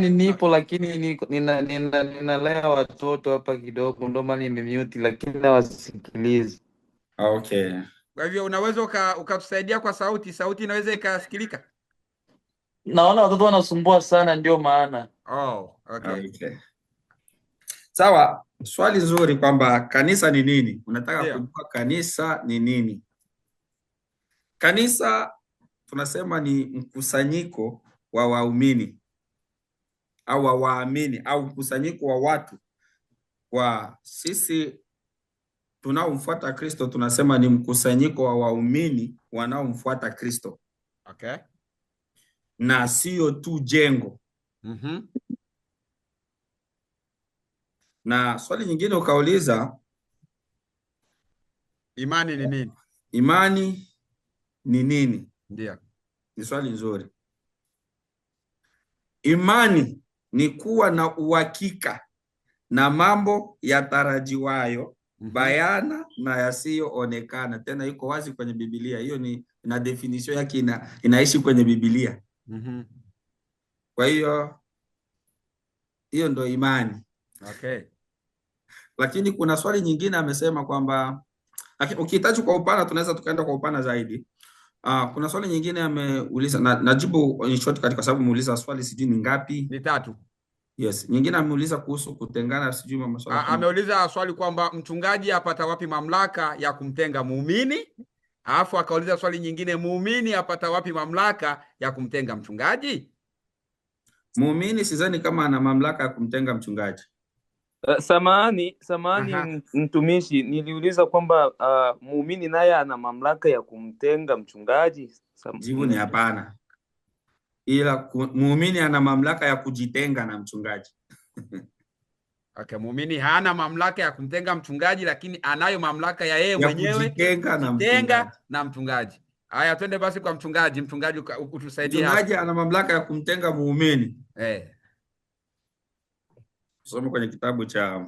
Nipo lakini ninalea watoto hapa kidogo, ndio maana nimemute, lakini nawasikiliza. Okay. Kwa hivyo unaweza ukatusaidia kwa sauti, sauti inaweza ikasikilika. Naona watoto wanasumbua sana, ndio maana. Oh, okay. Okay. Sawa, swali zuri kwamba kanisa ni nini? Unataka kujua kanisa ni nini? Kanisa tunasema ni mkusanyiko wa waumini au wa waamini au mkusanyiko wa watu. Kwa sisi tunaomfuata Kristo tunasema ni mkusanyiko wa waumini wanaomfuata Kristo. Okay. Na sio tu jengo. Na swali nyingine ukauliza, imani ni nini? Imani ni nini? Ndio. Ni swali nzuri. Imani ni kuwa na uhakika na mambo yatarajiwayo, bayana na yasiyoonekana. Tena iko wazi kwenye Biblia. Hiyo ni na definition yake inaishi kwenye Biblia. Kwa hiyo hiyo ndo imani. Okay. Lakini kuna swali nyingine amesema kwamba, lakini ukihitaji kwa upana tunaweza tukaenda kwa upana zaidi. Kuna swali nyingine ameuliza, najibu in short kwa sababu ameuliza swali sijui ni ngapi. Ni 3. Yes, nyingine ameuliza kuhusu kutengana, sijui mama swali kama Ameuliza swali kwamba mchungaji apata wapi mamlaka ya kumtenga muumini? Alafu akauliza swali nyingine, muumini apata wapi mamlaka ya kumtenga mchungaji? Muumini sidhani kama ana mamlaka ya kumtenga mchungaji. Samahani mtumishi, niliuliza kwamba muumini naye ana mamlaka ya kumtenga mchungaji? Jibu ni hapana. Ila muumini ana mamlaka ya kujitenga na mchungaji. Okay, muumini hana mamlaka ya kumtenga mchungaji, lakini anayo mamlaka ya yeye Ya mwenyewe kujitenga na kujitenga mchungaji. na mchungaji. Haya, twende basi kwa mchungaji. Mchungaji utusaidie hapo. Mchungaji ana mamlaka ya kumtenga muumini. Tusome kwenye kitabu cha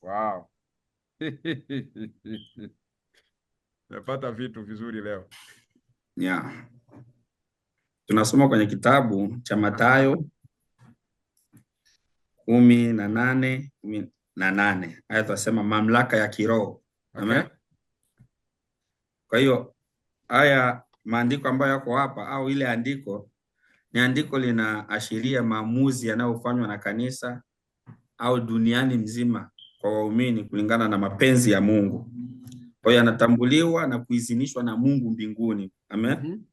Wow. Napata vitu vizuri leo. Yeah. Tunasoma kwenye kitabu cha Mathayo 18, 18. Haya tunasema mamlaka ya kiroho. Amen. Kwa hiyo haya maandiko ambayo yako hapa au ile andiko ni andiko linaashiria maamuzi yanayofanywa na kanisa au duniani mzima kwa waumini kulingana na mapenzi ya Mungu. Kwa hiyo anatambuliwa na kuidhinishwa na Mungu mbinguni. Amen.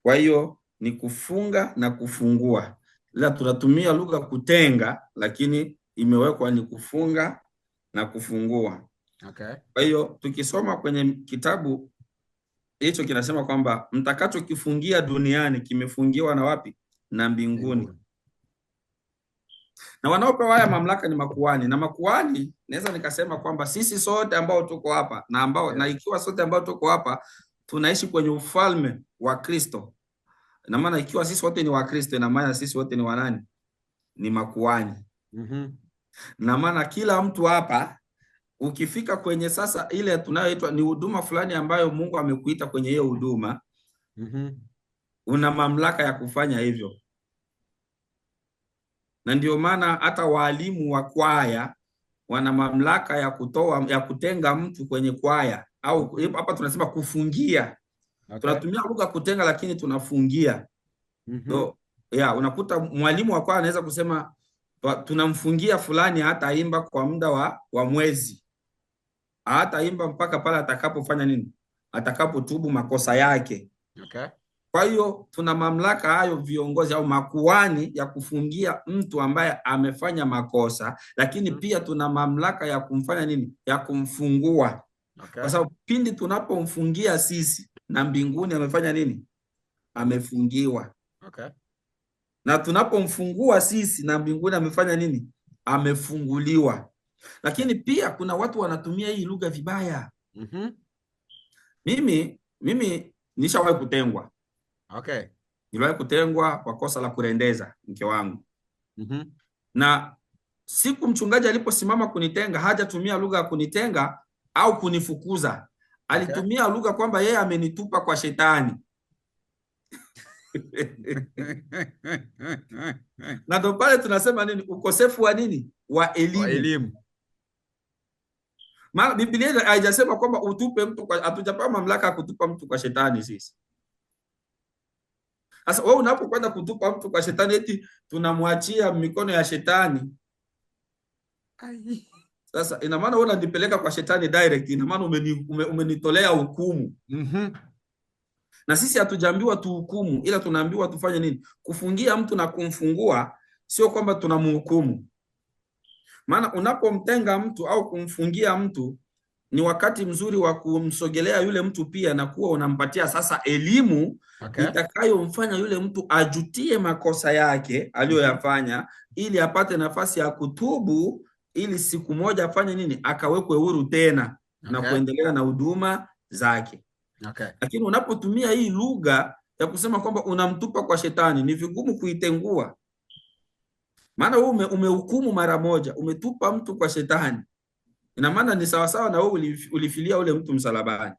Kwa hiyo ni kufunga na kufungua. Ila tunatumia lugha kutenga, lakini imewekwa ni kufunga na kufungua. Kwa hiyo tukisoma kwenye kitabu hicho kinasema kwamba mtakachokifungia duniani kimefungiwa na wapi? Na mbinguni. Mbinguni. Na wanaopewa haya mamlaka ni makuhani. Na makuhani naweza nikasema kwamba sisi sote ambao tuko hapa na ambao, na ikiwa sote ambao tuko hapa tunaishi kwenye ufalme wa Kristo. Ina maana ikiwa sisi wote ni wa Kristo, ina maana sisi wote ni wa nani? Ni makuhani. Na maana kila mtu hapa ukifika kwenye sasa ile tunayoitwa ni huduma fulani ambayo Mungu amekuita kwenye hiyo huduma, una mamlaka ya kufanya hivyo. Na ndio maana hata walimu wa kwaya wana mamlaka ya kutoa, ya kutenga mtu kwenye kwaya, au hapa tunasema kufungia. Tunatumia lugha kutenga, lakini tunafungia. So, unakuta mwalimu wa kwaya anaweza kusema tunamfungia fulani hataimba kwa muda wa mwezi. Hataimba mpaka pale atakapofanya nini? Atakapotubu makosa yake. Kwa hiyo tuna mamlaka hayo viongozi au makuhani ya kufungia mtu ambaye amefanya makosa, lakini pia tuna mamlaka ya kumfanya nini? Ya kumfungua. Kwa sababu pindi tunapomfungia sisi na mbinguni amefanya nini? Amefungiwa. Na tunapomfungua sisi na mbinguni amefanya nini? Amefunguliwa. Lakini pia kuna watu wanatumia hii lugha vibaya. Mimi nishawahi kutengwa. Niliwahi kutengwa kwa kosa la kurendeza mke wangu. Na siku mchungaji aliposimama kunitenga, hajatumia lugha ya kunitenga au kunifukuza. Alitumia lugha kwamba yeye amenitupa kwa shetani. Na ndo pale tunasema nini? Ukosefu wa nini? Wa elimu. Wa elimu. Maana Biblia haijasema kwamba utupe mtu kwa, hatujapewa mamlaka ya kutupa mtu kwa shetani sisi. Sasa wewe unapokwenda kutupa mtu kwa shetani, eti tunamwachia mikono ya shetani. Sasa ina maana wewe unanipeleka kwa shetani direct, ina maana umenitolea hukumu. Na sisi hatujaambiwa tuhukumu, ila tunaambiwa tufanye nini? Kufungia mtu na kumfungua, sio kwamba tunamhukumu. Maana unapomtenga mtu au kumfungia mtu ni wakati mzuri wa kumsogelea yule mtu pia na kuwa unampatia sasa elimu itakayomfanya yule mtu ajutie makosa yake aliyoyafanya, ili apate nafasi ya kutubu, ili siku moja afanye nini? Akawekwe huru tena na kuendelea na huduma zake. Lakini unapotumia hii lugha ya kusema kwamba unamtupa kwa shetani, ni vigumu kuitengua. Maana wewe umehukumu mara moja, umetupa mtu kwa shetani. Ina maana ni sawasawa na wewe ulifilia ule mtu msalabani.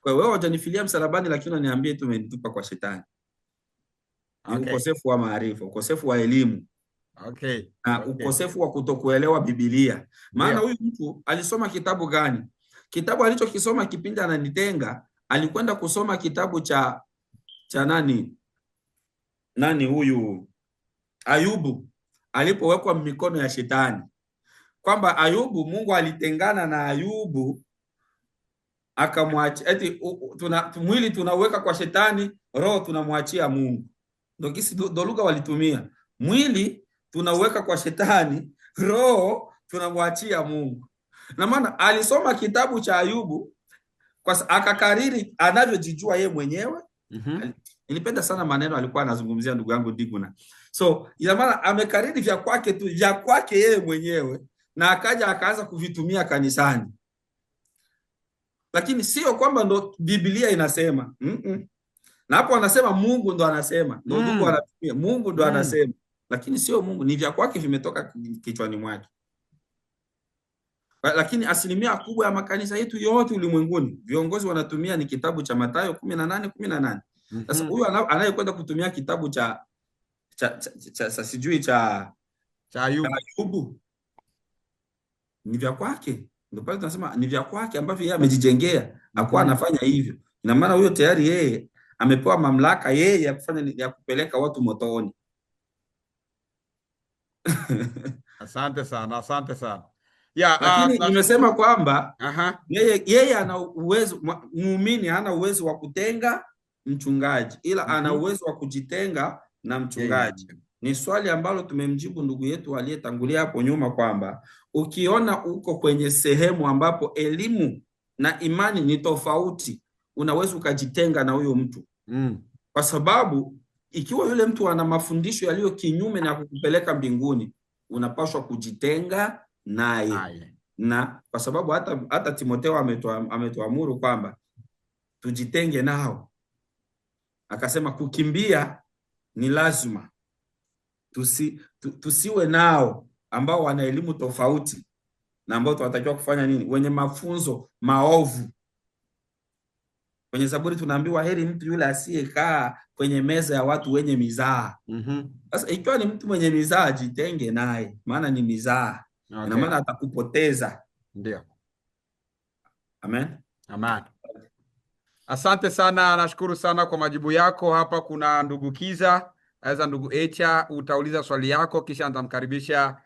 Kwa hiyo wewe hujanifilia msalabani, lakini unaniambia tu umenitupa kwa shetani. Ni ukosefu wa maarifa, ukosefu wa elimu. Na ukosefu wa kutokuelewa Biblia. Maana huyu mtu alisoma kitabu gani? Kitabu alichokisoma kipindi ananitenga, alikwenda kusoma kitabu cha nani? Nani huyu? Ayubu alipowekwa mikono ya shetani. Kwamba Ayubu, Mungu alitengana na Ayubu akamwachia, eti mwili tunaweka kwa shetani, roho tunamwachia Mungu. Ndio kisi ndo lugha walitumia. Mwili tunaweka kwa shetani, roho tunamwachia Mungu. Na maana alisoma kitabu cha Ayubu kwa akakariri anavyojijua yeye mwenyewe. Nilipenda sana maneno alikuwa anazungumzia ndugu yangu Diguna. So ina maana amekariri vya kwake tu, vya kwake yeye mwenyewe, na akaja akaanza kuvitumia kanisani. Lakini sio kwamba ndo Biblia inasema. Na hapo anasema Mungu ndo anasema. Ndo ndugu anatumia. Mungu ndo anasema. Lakini sio Mungu, ni vya kwake vimetoka kichwani mwake. Lakini asilimia kubwa ya makanisa yetu yote ulimwenguni viongozi wanatumia ni kitabu cha Mathayo 18:18. Sasa huyu anayekwenda kutumia kitabu cha sijui cha Ayubu ni vya kwake. Ndio pale tunasema ni vya kwake ambavyo yeye amejijengea, hakuwa anafanya hivyo. Ina maana huyo tayari yeye amepewa mamlaka yeye ya kufanya, ya kupeleka watu motoni. Asante sana, asante sana. Ya, lakini nimesema kwamba yeye ana uwezo, muumini hana uwezo wa kutenga mchungaji, ila ana uwezo wa kujitenga na mchungaji. Ni swali ambalo tumemjibu ndugu yetu aliyetangulia hapo nyuma kwamba ukiona uko kwenye sehemu ambapo elimu na imani ni tofauti, unaweza ukajitenga na huyo mtu. Kwa sababu ikiwa yule mtu ana mafundisho yaliyo kinyume na kukupeleka mbinguni, unapaswa kujitenga naye. Na kwa sababu hata Timotheo ametuamuru kwamba tujitenge nao. Akasema kukimbia ni lazima. Tusiwe nao ambao wana elimu tofauti na ambao tunatakiwa kufanya nini? Wenye mafunzo maovu. Kwenye Zaburi tunaambiwa heri mtu yule asiyekaa kwenye meza ya watu wenye mizaa. Sasa ikiwa ni mtu mwenye mizaa, jitenge naye, maana ni mizaa. Na maana atakupoteza. Ndio. Amen. Amen. Asante sana, nashukuru sana kwa majibu yako. Hapa kuna ndugu Kiza, aza ndugu Echa, utauliza swali yako kisha nitamkaribisha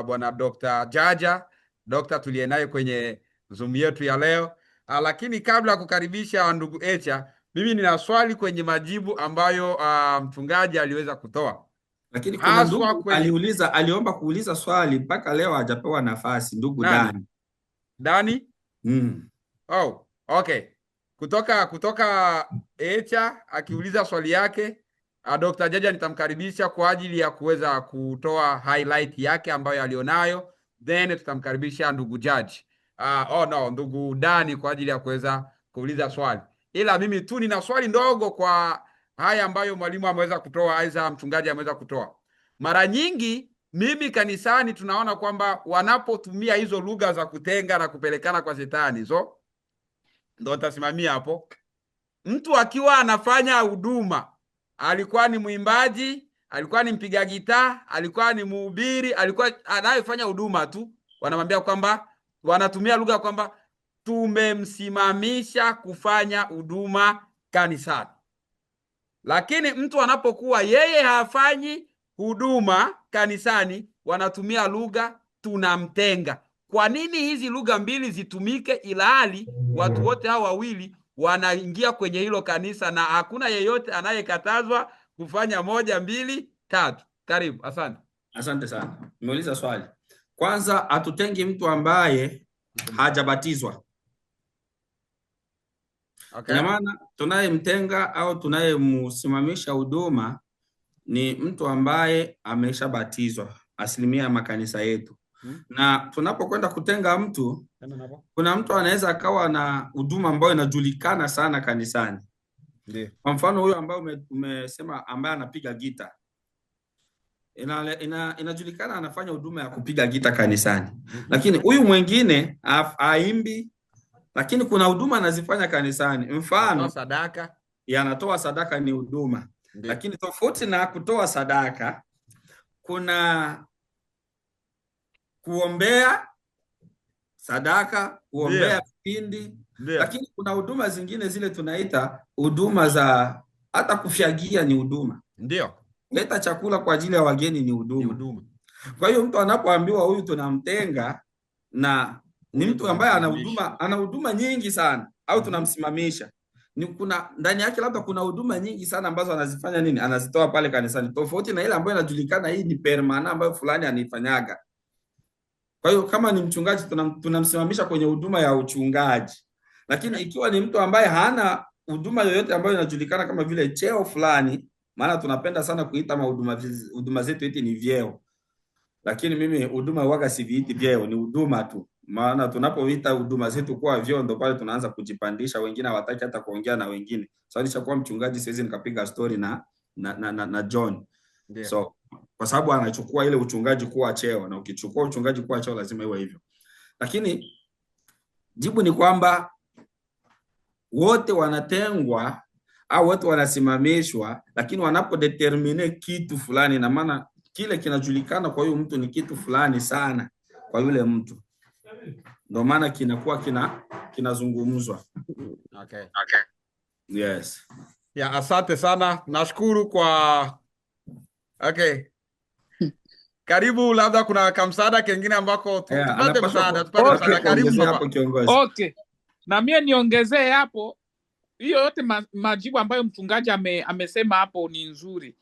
bwana Dr. Jaja, Dr. tuliye naye kwenye Zoom yetu ya leo. Lakini kabla ya kukaribisha ndugu Echa, mimi nina swali kwenye majibu ambayo mchungaji aliweza kutoa. Lakini kuna ndugu aliuliza, aliomba kuuliza swali mpaka leo hajapewa nafasi, ndugu Dani. Dani? Oh, okay. Kutoka Echa akiuliza swali yake, Dr. Jaja nitamkaribisha kwa ajili ya kuweza kutoa highlight yake ambayo alionayo, then tutamkaribisha ndugu Judge. Ndugu Dani kwa ajili ya kuweza kuuliza swali. Ila mimi tu nina swali ndogo kwa haya ambayo mwalimu ameweza kutoa, aidha mchungaji ameweza kutoa. Mara nyingi Mimi kanisani tunaona kwamba wanapotumia hizo lugha za kutenga na kupelekana kwa shetani, so ndo nitasimamia hapo. Mtu akiwa anafanya huduma, alikuwa ni mwimbaji, alikuwa ni mpiga gitaa, alikuwa ni mhubiri, alikuwa anayefanya huduma tu, wanamwambia kwamba, wanatumia lugha kwamba tumemsimamisha kufanya huduma kanisani. Lakini mtu anapokuwa yeye hafanyi huduma kanisani, wanatumia lugha tunamtenga. Kwa nini hizi lugha mbili zitumike, ilhali watu wote hao wawili wanaingia kwenye hilo kanisa na hakuna yeyote anayekatazwa kufanya moja, mbili, tatu? Karibu, asante. Asante sana. Nimeuliza swali. Kwanza, hatutengi mtu ambaye hajabatizwa. Okay. Ina maana tunayemtenga au tunayemsimamisha huduma ni mtu ambaye ameshabatizwa, asilimia ya makanisa yetu. Na tunapokwenda kutenga mtu, kuna mtu anaweza akawa na huduma ambayo inajulikana sana kanisani. Ndiyo. Kwa mfano huyo ambaye umesema ambaye anapiga gita, inajulikana anafanya huduma ya kupiga gita kanisani. Lakini huyu mwingine haimbi, lakini kuna huduma anazifanya kanisani. Mfano, anatoa sadaka. Ya, anatoa sadaka ni huduma. Ndiyo. Lakini tofauti na kutoa sadaka, kuna kuombea sadaka, kuombea vipindi. Lakini kuna huduma zingine zile tunaita huduma za hata kufyagia ni huduma. Ndiyo. Leta chakula kwa ajili ya wageni ni huduma. Ni huduma. Kwa hiyo mtu anapoambiwa huyu tunamtenga na ni mtu ambaye ana huduma nyingi sana au tunamsimamisha, ni kuna ndani yake labda kuna huduma nyingi sana ambazo anazifanya nini? Anazitoa pale kanisani, tofauti na ile ambayo inajulikana hii ni permanent ambayo fulani anaifanyaga. Kwa hiyo kama ni mchungaji tunamsimamisha kwenye huduma ya uchungaji. Lakini ikiwa ni mtu ambaye hana huduma yoyote ambayo inajulikana kama vile cheo fulani, maana tunapenda sana kuita huduma zetu eti ni vyeo. Lakini mimi huduma huwaga siviiti vyeo, ni huduma tu. Maana tunapoita huduma zetu kuwa vyeo ndo pale tunaanza kujipandisha, wengine hawataki hata kuongea na wengine. Sasa nishakuwa mchungaji siwezi nikapiga story na John. Ndiyo. So kwa sababu anachukua ile uchungaji kuwa cheo, na ukichukua uchungaji kuwa cheo lazima iwe hivyo. Lakini jibu ni kwamba wote wanatengwa au wote wanasimamishwa, lakini wanapodetermine kitu fulani, na maana kile kinajulikana kwa huyu mtu ni kitu fulani sana kwa yule mtu, ndio maana kinakuwa kinazungumzwa. Okay. Okay. Yes. Ya, asante sana. Nashukuru kwa okay. Karibu, labda kuna kamsaada kengine ambako tupate Anapaswa msaada, tupate msaada. Karibu kuongezea baba. hapo kiongozi. Okay. Na mie niongezee hapo, hiyo yote majibu ambayo mchungaji amesema hapo ni nzuri.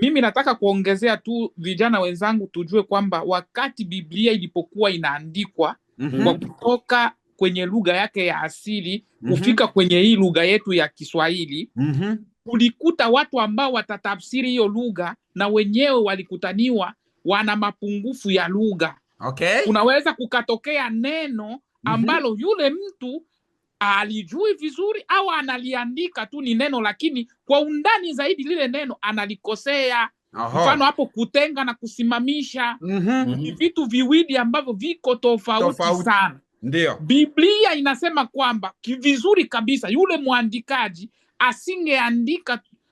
Mimi nataka kuongezea tu vijana wenzangu tujue kwamba wakati Biblia ilipokuwa inaandikwa, kwa kutoka kwenye lugha yake ya asili, kufika kwenye hii lugha yetu ya Kiswahili, kulikuta watu ambao watatafsiri hiyo lugha na wenyewe walikutaniwa wana mapungufu ya lugha. Kunaweza kukatokea neno ambalo yule mtu alijui vizuri au analiandika tu ni neno, lakini kwa undani zaidi lile neno analikosea. Mfano hapo kutenga na kusimamisha ni vitu viwili ambavyo viko tofauti Tofauti. sana. Biblia inasema kwamba vizuri kabisa yule mwandikaji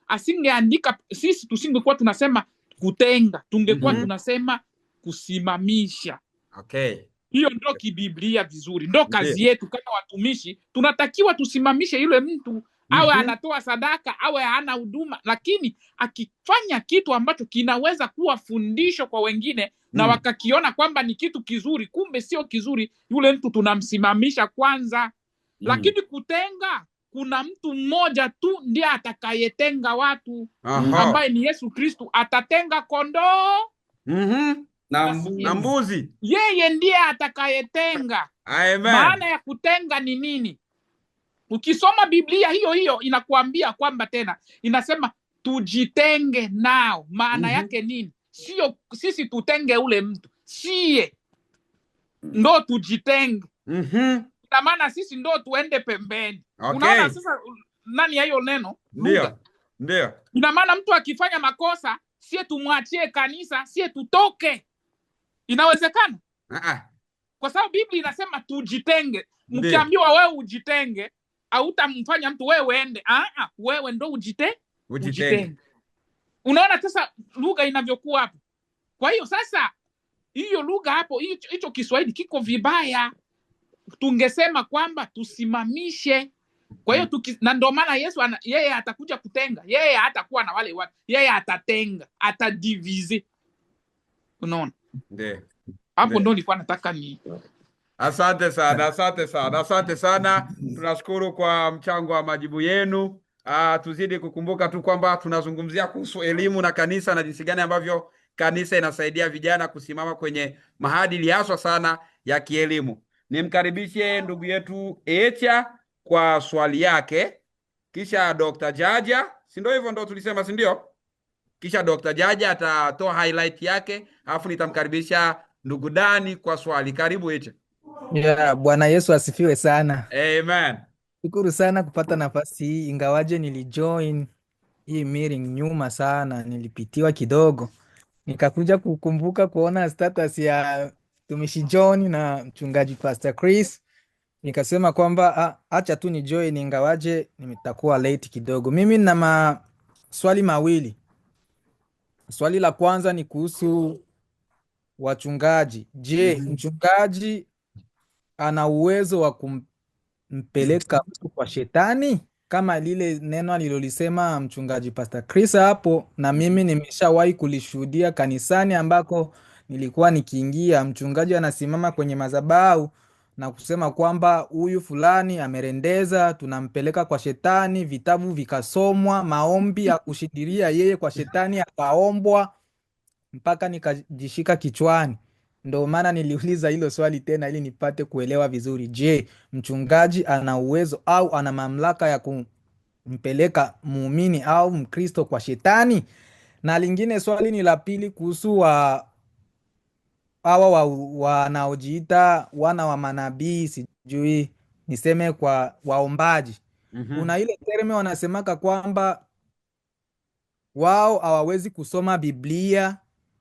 asingeandika, sisi tusingekuwa tunasema kutenga, tungekuwa tunasema kusimamisha. Hiyo ndio kibiblia vizuri, ndio kazi yetu kama watumishi. Tunatakiwa tusimamishe yule mtu, awe anatoa sadaka, awe hana huduma, lakini akifanya kitu ambacho kinaweza kuwa fundisho kwa wengine na wakakiona kwamba ni kitu kizuri, kumbe sio kizuri, yule mtu tunamsimamisha kwanza. Lakini kutenga, kuna mtu mmoja tu ndiye atakayetenga watu, ambaye ni Yesu Kristo. Atatenga kondoo Na mbuzi. Na mbuzi. Yeye ndiye atakayetenga. Amen. Maana ya kutenga ni nini? Ukisoma Biblia hiyo hiyo inakuambia kwamba tena inasema tujitenge nao. Maana yake nini? Sio sisi tutenge ule mtu, sie ndo tujitenge. Ina maana sisi ndo tuende pembeni. Unaona sasa nani ya hiyo neno? Ndio. Lugha. Ndio. Ina maana mtu akifanya makosa Sie tumwachie kanisa, sie tutoke. Inawezekana? Ah, Kwa sababu Biblia inasema tujitenge. Ndiyo. Mkiambiwa wewe ujitenge, hautamfanya mtu wewe ende. Ah, wewe ndo ujitenge. ujitenge. Unaona sasa lugha inavyokuwa hapo. Kwa hiyo sasa hiyo lugha hapo, hicho Kiswahili kiko vibaya. Tungesema kwamba tusimamishe. Kwa hiyo na ndio maana Yesu yeye atakuja kutenga. Yeye hatakuwa na wale watu. Yeye atatenga, atadivize. Unaona? Ndiyo. Hapo ndo nilikuwa nataka ni. Asante sana, asante sana, asante sana. Tunashukuru kwa mchango wa majibu yenu. Tuzidi kukumbuka tu kwamba tunazungumzia kuhusu elimu na kanisa na jinsi gani ambavyo kanisa inasaidia vijana kusimama kwenye maadili haswa sana ya kielimu. Nimkaribishe ndugu yetu Echa kwa swali yake, kisha Dr. Jaja, si ndio hivyo ndo tulisema, si ndio? Kisha Dr. Jaja atatoa highlight yake, alafu nitamkaribisha ndugu Dani kwa swali. Karibu Echa. Yeah, Bwana Yesu asifiwe sana. Amen. Shukuru sana kupata nafasi hii, ingawaje nilijoin hii meeting nyuma sana, nilipitiwa kidogo, nikakuja kukumbuka kuona status ya mtumishi John na mchungaji Pastor Chris, nikasema kwamba acha tu ni join ingawaje nitakuwa late kidogo. Mimi nina maswali mawili. Swali la kwanza ni kuhusu wachungaji. Je, mchungaji ana uwezo wa kumpeleka mtu kwa shetani kama lile neno alilolisema mchungaji Pastor Chris hapo, na mimi nimeshawahi kulishuhudia kanisani ambako nilikuwa nikiingia, mchungaji anasimama kwenye madhabahu na kusema kwamba huyu fulani amerendeza, tunampeleka kwa shetani, vitabu vikasomwa, maombi ya kushindilia yeye kwa shetani akaombwa mpaka nikajishika kichwani. Ndio maana niliuliza hilo swali tena ili nipate kuelewa vizuri. Je, mchungaji ana uwezo au ana mamlaka ya kumpeleka muumini au Mkristo kwa shetani? Na lingine swali ni la pili kuhusu hawa wanaojiita wana wa manabii, sijui niseme kwa waombaji. Kuna ile terme wanasemaka kwamba wao hawawezi kusoma Biblia,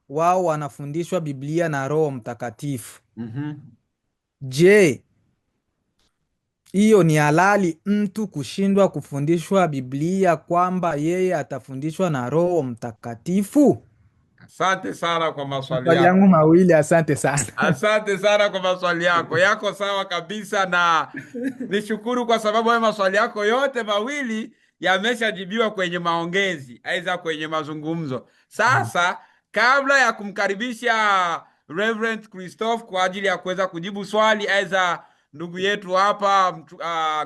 wao wanafundishwa Biblia na Roho Mtakatifu. Je, hiyo ni halali mtu kushindwa kufundishwa Biblia kwamba yeye atafundishwa na Roho Mtakatifu? Asante sana kwa maswali Maswali yako. yangu mawili, asante sana. Asante sana kwa maswali yako. Yako sawa kabisa, na nishukuru kwa sababu hayo maswali yako yote mawili yameshajibiwa kwenye maongezi, aidha kwenye mazungumzo. Sasa kabla ya kumkaribisha Reverend Christophe kwa ajili ya kuweza kujibu swali, aidha ndugu yetu hapa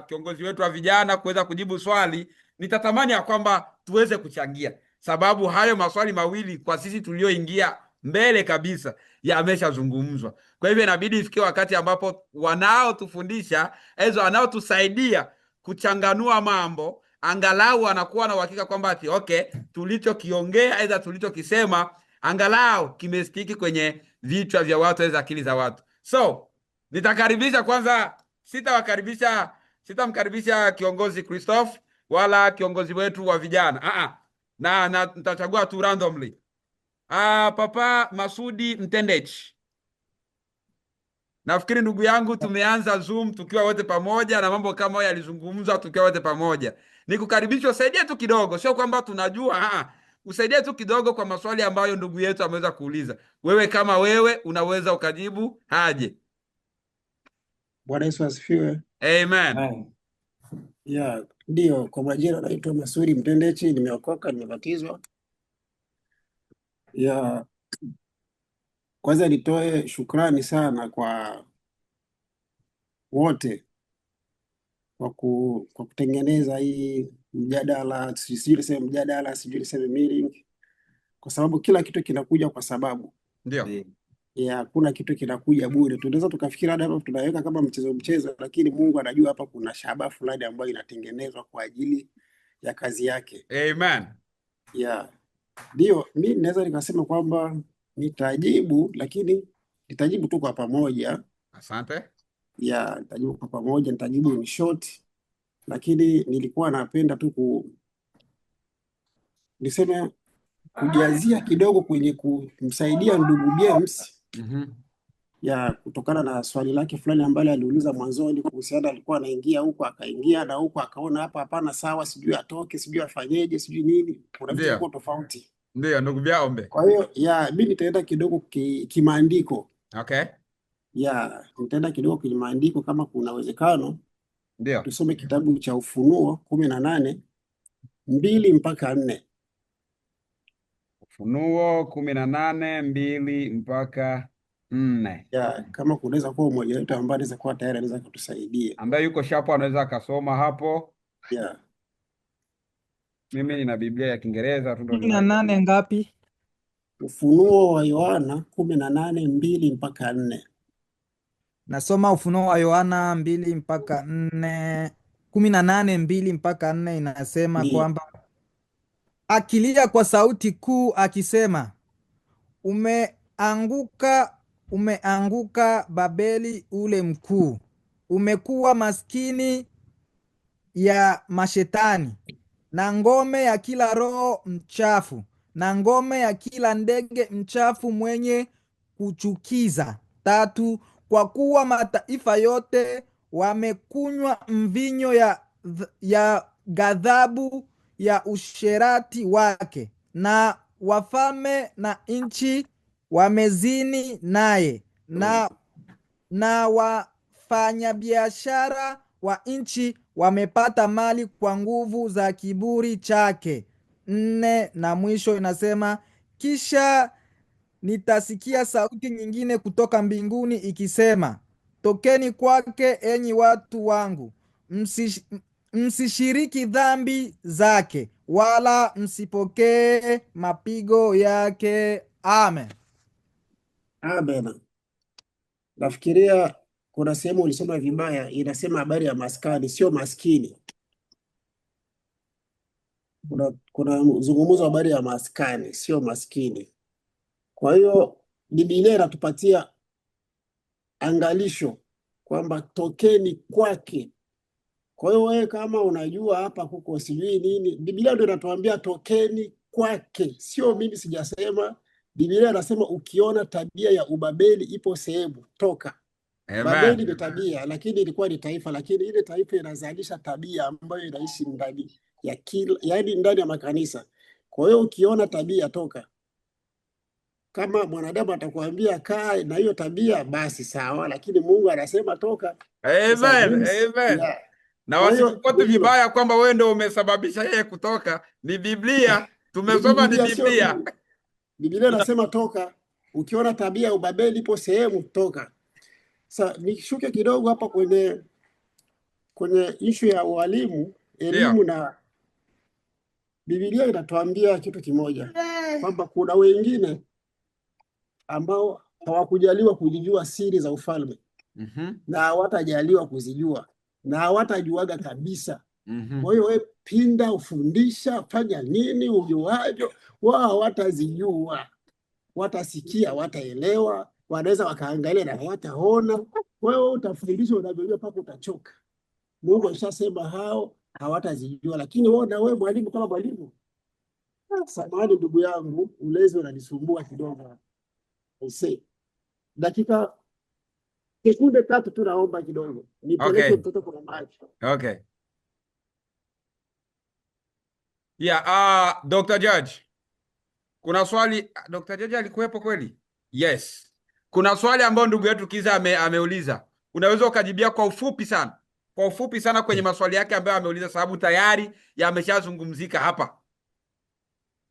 kiongozi wetu wa vijana kuweza kujibu swali, nitatamani ya kwamba tuweze kuchangia, sababu hayo maswali mawili kwa sisi tulioingia mbele kabisa yameshazungumzwa. Kwa hivyo inabidi ifikie wakati ambapo wanaotufundisha hizo wanaotusaidia kuchanganua mambo angalau wanakuwa na uhakika kwamba ati okay, tulichokiongea aidha tulichokisema angalau kimestiki kwenye vichwa vya watu aidha akili za watu. So nitakaribisha kwanza, sitamkaribisha kiongozi Christophe wala kiongozi wetu wa vijana. Na nitachagua tu randomly. Papa Masudi Mtendechi. Nafikiri ndugu yangu tumeanza Zoom tukiwa wote pamoja na mambo kama hayo yalizungumzwa tukiwa wote pamoja. Nikukaribisha usaidie tu kidogo, sio kwamba tunajua, usaidie tu kidogo kwa maswali ambayo ndugu yetu ameweza kuuliza. Wewe kama wewe unaweza ukajibu aje. Bwana Yesu asifiwe. Amen. Amen. Yeah, ndio, kwa majina naitwa Masudi Mtendechi, nimeokoka, nimebatizwa. Yeah, kwanza nitoe shukrani sana kwa wote kwa kutengeneza hii mjadala, sijui niseme mjadala, sijui niseme meeting, kwa sababu kila kitu kinakuja kwa sababu. Ndio. Yeah, hakuna kitu kinakuja bure. Tunaweza tukafikiri hata hapa tunaweka kama mchezo mchezo, lakini Mungu anajua hapa kuna shabaha fulani ambayo inatengenezwa kwa ajili ya kazi yake. Amen. Yeah. Ndio, mi naweza nikasema kwamba nitajibu, lakini nitajibu tu kwa pamoja. Asante. Yeah, nitajibu kwa pamoja, nitajibu in short, lakini nilikuwa napenda tu niseme kujazia kidogo kwenye kumsaidia ndugu James ya kutokana na swali lake fulani ambalo aliuliza mwanzoni kuhusiana, alikuwa anaingia huko akaingia na huko akaona hapa hapana sawa, sijui atoke, sijui afanyeje, sijui nini, kuna vitu Ndio, viko tofauti. ndio ndugu Byaombe. Kwa hiyo ya mi nitaenda kidogo kimaandiko Okay, ya nitaenda kidogo kimaandiko kama kuna uwezekano ndio. tusome kitabu cha Ufunuo 18:2 mpaka 4. Ufunuo 18:2 mpaka 4. Ya kama kunaweza kuwa mmoja wetu ambaye anaweza kuwa tayari anaweza kutusaidia. Ambaye yuko shapo anaweza akasoma hapo. Ya Mimi nina Biblia ya Kiingereza tu ndo 18 nina ngapi? Ufunuo wa Yohana 18:2 mpaka 4. Nasoma Ufunuo wa Yohana 2 mpaka 4, 18:2 mpaka 4 inasema Ndiyo. kwamba akilia kwa sauti kuu akisema, umeanguka, umeanguka Babeli ule mkuu, umekuwa maskini ya mashetani na ngome ya kila roho mchafu na ngome ya kila ndege mchafu mwenye kuchukiza. 3, kwa kuwa mataifa yote wamekunywa mvinyo ya ghadhabu ya usherati wake, na wafalme na nchi wamezini naye, na wafanyabiashara wa nchi wamepata mali kwa nguvu za kiburi chake. 4, na mwisho inasema, kisha nitasikia sauti nyingine kutoka mbinguni ikisema, tokeni kwake enyi watu wangu, msishiriki dhambi zake, wala msipokee mapigo yake. Amen. Amen. Nafikiria kuna sehemu ulisoma vibaya, inasema habari ya maskani, sio maskini. Kuna zungumzo habari ya maskani, sio maskini. Kwa hiyo Biblia inatupatia angalisho kwamba tokeni kwake. Kwa hiyo wewe kama unajua hapa kuko sijui nini, Biblia ndio inatuambia tokeni kwake, sio mimi sijasema. Biblia inasema ukiona tabia ya ubabeli ipo sehemu, toka. Babeli Amen. ni tabia, lakini ilikuwa ni taifa, lakini ile taifa inazalisha tabia ambayo inaishi ndani ya kila, yaani ndani ya makanisa. Kwa hiyo ukiona tabia toka. Kama mwanadamu atakuambia kaa na hiyo tabia, basi sawa, lakini Mungu anasema toka. Sasa Amen. mimi Amen. ya, Na kwa hiyo wasikukote ni hilo, vibaya kwamba wewe ndio umesababisha yeye kutoka. Ni Biblia, ni tumesoma ni Biblia, sio Biblia. mimi. Biblia inasema toka. Ukiona tabia ya ubabeli ipo sehemu, toka. Sasa nishuke kidogo hapa kwenye ishu ya ualimu, Ndio. elimu na Biblia inatuambia kitu kimoja kwamba kuna wengine ambao hawakujaliwa kujijua siri za ufalme na hawatajaliwa kuzijua na hawatajuaga kabisa. Kwa hiyo wewe pinda, ufundisha, fanya nini ujuavyo, wao hawatazijua, watasikia, wataelewa, wanaweza wakaangalia na hawataona. Wewe utafundisha unavyojua mpaka utachoka. Mungu alishasema hao hawatazijua, lakini wewe na wewe mwalimu, kama mwalimu, samahani ndugu yangu, ulezi unanisumbua kidogo. Aisee, dakika sekunde 3 tu naomba kidogo nipeleke Okay. mtoto kwa maji. Okay. Yeah, Dr. Judge. Kuna swali Dr. Judge alikuwepo kweli? Yes. Kuna swali ambayo ndugu yetu Kiza ameuliza. Unaweza ukajibia kwa ufupi sana. Kwa ufupi sana kwenye maswali yake ambayo ameuliza, sababu tayari yameshazungumzika hapa.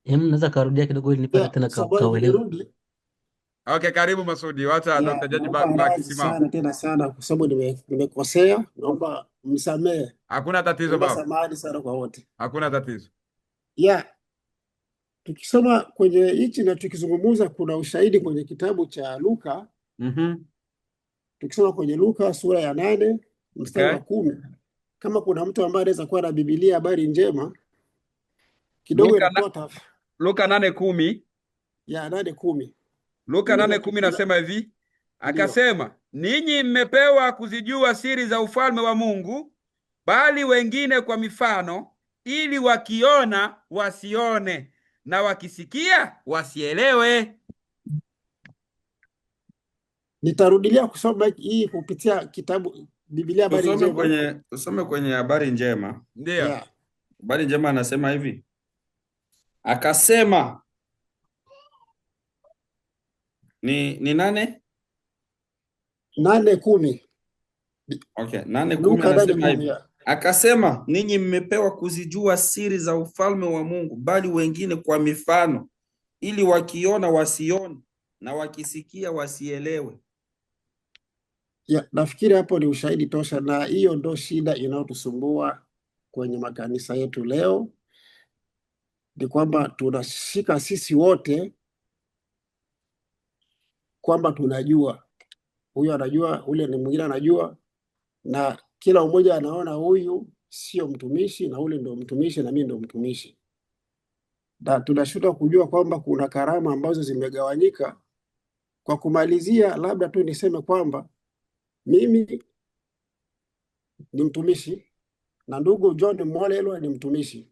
Naweza karudia kidogo ili nipate Ya, tena samahani kauelewa. nimerudi. Okay, karibu Masudi. Wacha Ya, Dr. Judge naomba baki radhi simama. sana tena sana kwa sababu nimekosea, naomba msamehe, Hakuna tatizo naomba baba. samahani sana kwa wote. Hakuna tatizo. Ya, tukisoma kwenye hichi na tukizungumza, kuna ushahidi kwenye kitabu cha Luka. Tukisoma kwenye Luka sura ya 8 mstari wa 10, kama kuna mtu ambaye anaweza kuwa na Biblia habari njema kidogo, inatoa Luka 8:10. ya 8:10. Luka 8:10 nasema hivi, akasema ninyi mmepewa kuzijua siri za ufalme wa Mungu, bali wengine kwa mifano, ili wakiona wasione, na wakisikia wasielewe. Nitarudilia kusoma hii kupitia kitabu Biblia Habari Tusome Njema. kwenye tusome kwenye habari njema. Ndio. Yeah. Habari njema anasema hivi, akasema ni 8? 8:10. Okay, 8:10 Luka nane anasema kumi, hivi, yeah. akasema ninyi mmepewa kuzijua siri za ufalme wa Mungu, bali wengine kwa mifano, ili wakiona wasione na wakisikia wasielewe. Ya, nafikiri hapo ni ushahidi tosha, na hiyo ndo shida inayotusumbua kwenye makanisa yetu leo, ni kwamba tunashika sisi wote kwamba tunajua, huyu anajua, ule ni mwingine anajua, na kila mmoja anaona huyu sio mtumishi na ule ndio mtumishi na mimi ndio mtumishi, na tunashindwa kujua kwamba kuna karama ambazo zimegawanyika. Kwa kumalizia, labda tu niseme kwamba mimi ni mtumishi na ndugu John Molelwa ni mtumishi,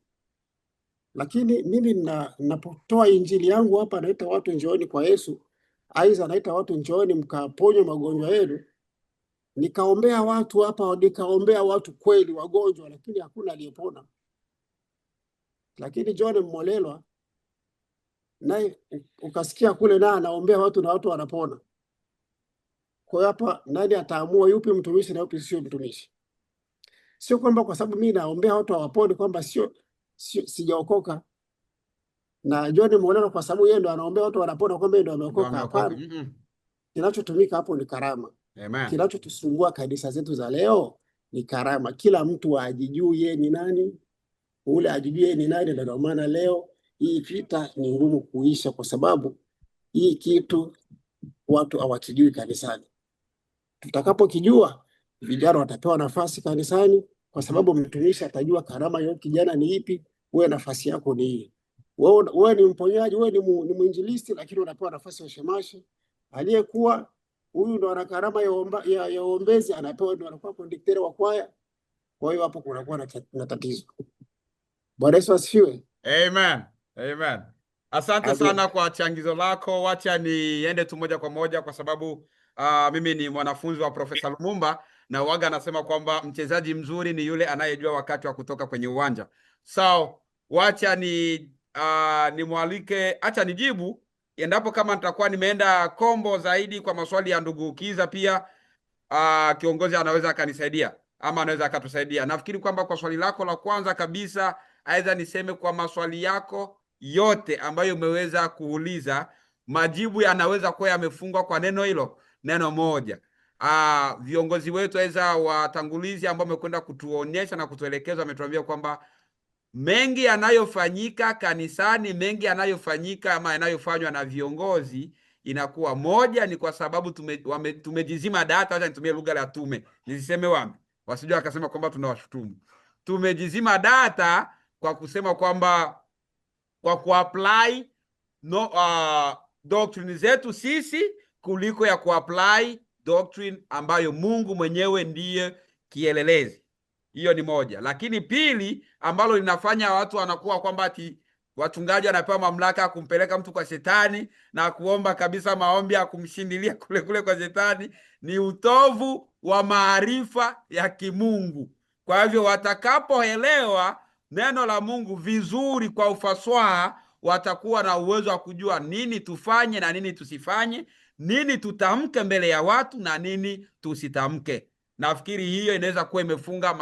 lakini mimi napotoa injili yangu hapa, naita watu njooni kwa Yesu, aidha naita watu njooni mkaponywe magonjwa yenu. Nikaombea watu hapa, nikaombea watu kweli wagonjwa, lakini hakuna aliyepona. Lakini John Molelwa naye ukasikia kule naye anaombea watu na watu wanapona. Kwa hiyo hapa nani ataamua yupi mtumishi na yupi sio mtumishi? Sio kwamba kwa sababu mimi naombea watu hawaponi kwamba sio sijaokoka, na John Molelwa kwa sababu yeye ndo anaombea watu wanapona kwamba yeye ndo Ndio ameokoka. ameokoka. Hapana, kinachotumika hapo ni karama. Amen. Kinachotusumbua kanisa zetu za leo ni karama. Kila mtu ajijue yeye ni nani, ule ajijue yeye ni nani. Ndio maana leo hii vita ni ngumu kuisha, kwa sababu hii kitu watu hawakijui kanisani. Tutakapokijua, vijana watapewa nafasi kanisani, kwa sababu mtumishi atajua karama ya kijana ni ipi. Wewe nafasi yako ni hii. Wewe ni mponyaji, wewe ni mwinjilisti, lakini unapewa nafasi ya shemashi. Aliyekuwa huyu ndo ana karama ya uombezi, anapewa, ndo anakuwa kondikteri wa kwaya. Kwa hiyo hapo kunakuwa na tatizo. Bwana Yesu asifiwe. Amen. Amen. Asante Amen. sana kwa changizo lako. Wacha niende tu moja kwa moja kwa sababu mimi ni mwanafunzi wa Profesa Lumumba na waga anasema kwamba mchezaji mzuri ni yule anayejua wakati wa kutoka kwenye uwanja. So, wacha ni nimwalike, acha nijibu endapo kama nitakuwa nimeenda kombo zaidi kwa maswali ya ndugu Kiza, pia kiongozi anaweza akanisaidia ama anaweza akatusaidia. Nafikiri kwamba kwa swali lako la kwanza kabisa, aidha niseme kwa maswali yako yote ambayo umeweza kuuliza, majibu yanaweza kuwa yamefungwa kwa neno hilo, neno moja. Viongozi wetu aidha watangulizi ambao wamekwenda kutuonyesha na kutuelekeza, wametuambia kwamba mengi yanayofanyika kanisani, mengi yanayofanyika ama yanayofanywa na viongozi inakuwa moja ni kwa sababu tumejizima data. Acha nitumie lugha ya tume, nisiseme wame, wasije wakasema kwamba tunawashutumu. Tumejizima data kwa kusema kwamba kwa kuapply doctrine zetu sisi kuliko ya kuapply doctrine ambayo Mungu mwenyewe ndiye kielelezi. Hiyo ni moja. Lakini pili ambalo linafanya watu wanakuwa kwamba ati wachungaji wanapewa mamlaka ya kumpeleka mtu kwa shetani na kuomba kabisa maombi ya kumshindilia kule kule kwa shetani ni utovu wa maarifa ya kimungu. Kwa hivyo watakapoelewa neno la Mungu vizuri kwa ufasaha, watakuwa na uwezo wa kujua nini tufanye na nini tusifanye, nini tutamke mbele ya watu na nini tusitamke. Nafikiri hiyo inaweza kuwa imefunga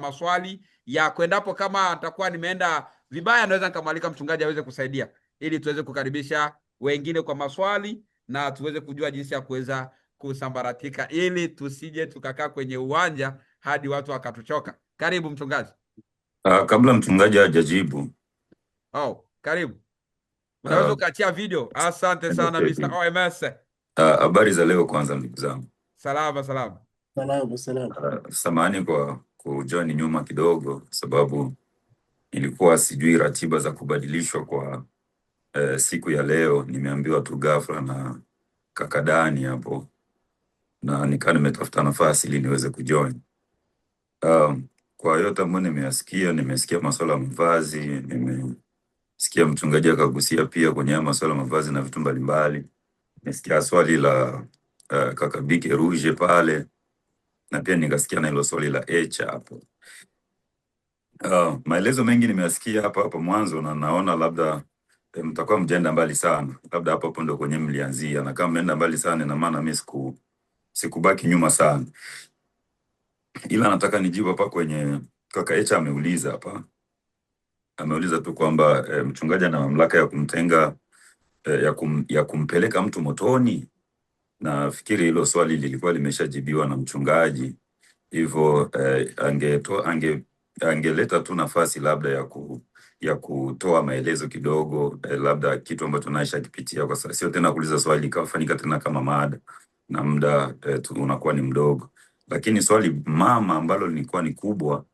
maswali ya kwendapo. Kama nitakuwa nimeenda vibaya, naweza nikamwalika mchungaji aweze kusaidia ili tuweze kukaribisha wengine kwa maswali na tuweze kujua jinsi ya kuweza kusambaratika ili tusije tukakaa kwenye uwanja hadi watu wakatuchoka. Karibu mchungaji. Kabla mchungaji hajajibu. Oh, karibu. Unaweza ukaachia video. Asante sana Mr. OMS. Habari za leo kwanza ndugu zangu. Salama salama. Salama salama. Samahani kwa kujoin nyuma kidogo sababu nilikuwa sijui ratiba za kubadilishwa kwa siku ya leo. Nimeambiwa tu ghafla na kaka Dani hapo na nikaa nimetafuta nafasi ili niweze kujoin. Kwa yote ambayo nimeyasikia, nimesikia masuala ya mavazi, Sikia mchungaji akagusia pia kwenye haya masuala ya mavazi na vitu mbalimbali. Nimesikia swali la kaka Bike Rouge pale, na pia nikasikia na hilo swali la Echa hapo. Maelezo mengi nimeyasikia hapa hapo mwanzo na naona labda mtakuwa mjaenda mbali sana, labda hapo hapo ndo kwenye mlianzia, na kama mmeenda mbali sana, ina maana mimi sikubaki nyuma sana, ila nataka nijibu hapa kwenye kaka Echa ameuliza hapa, ameuliza tu kwamba mchungaji ana mamlaka ya kumtenga ya kumpeleka mtu motoni. Nafikiri hilo swali lilikuwa limeshajibiwa na mchungaji, hivyo angeleta tu nafasi labda ya kutoa maelezo kidogo, labda kitu ambacho naishakipitia kwa sasa, sio tena kuuliza swali ikafanyika tena kama mada na muda unakuwa ni mdogo. Lakini swali mama ambalo lilikuwa ni kubwa,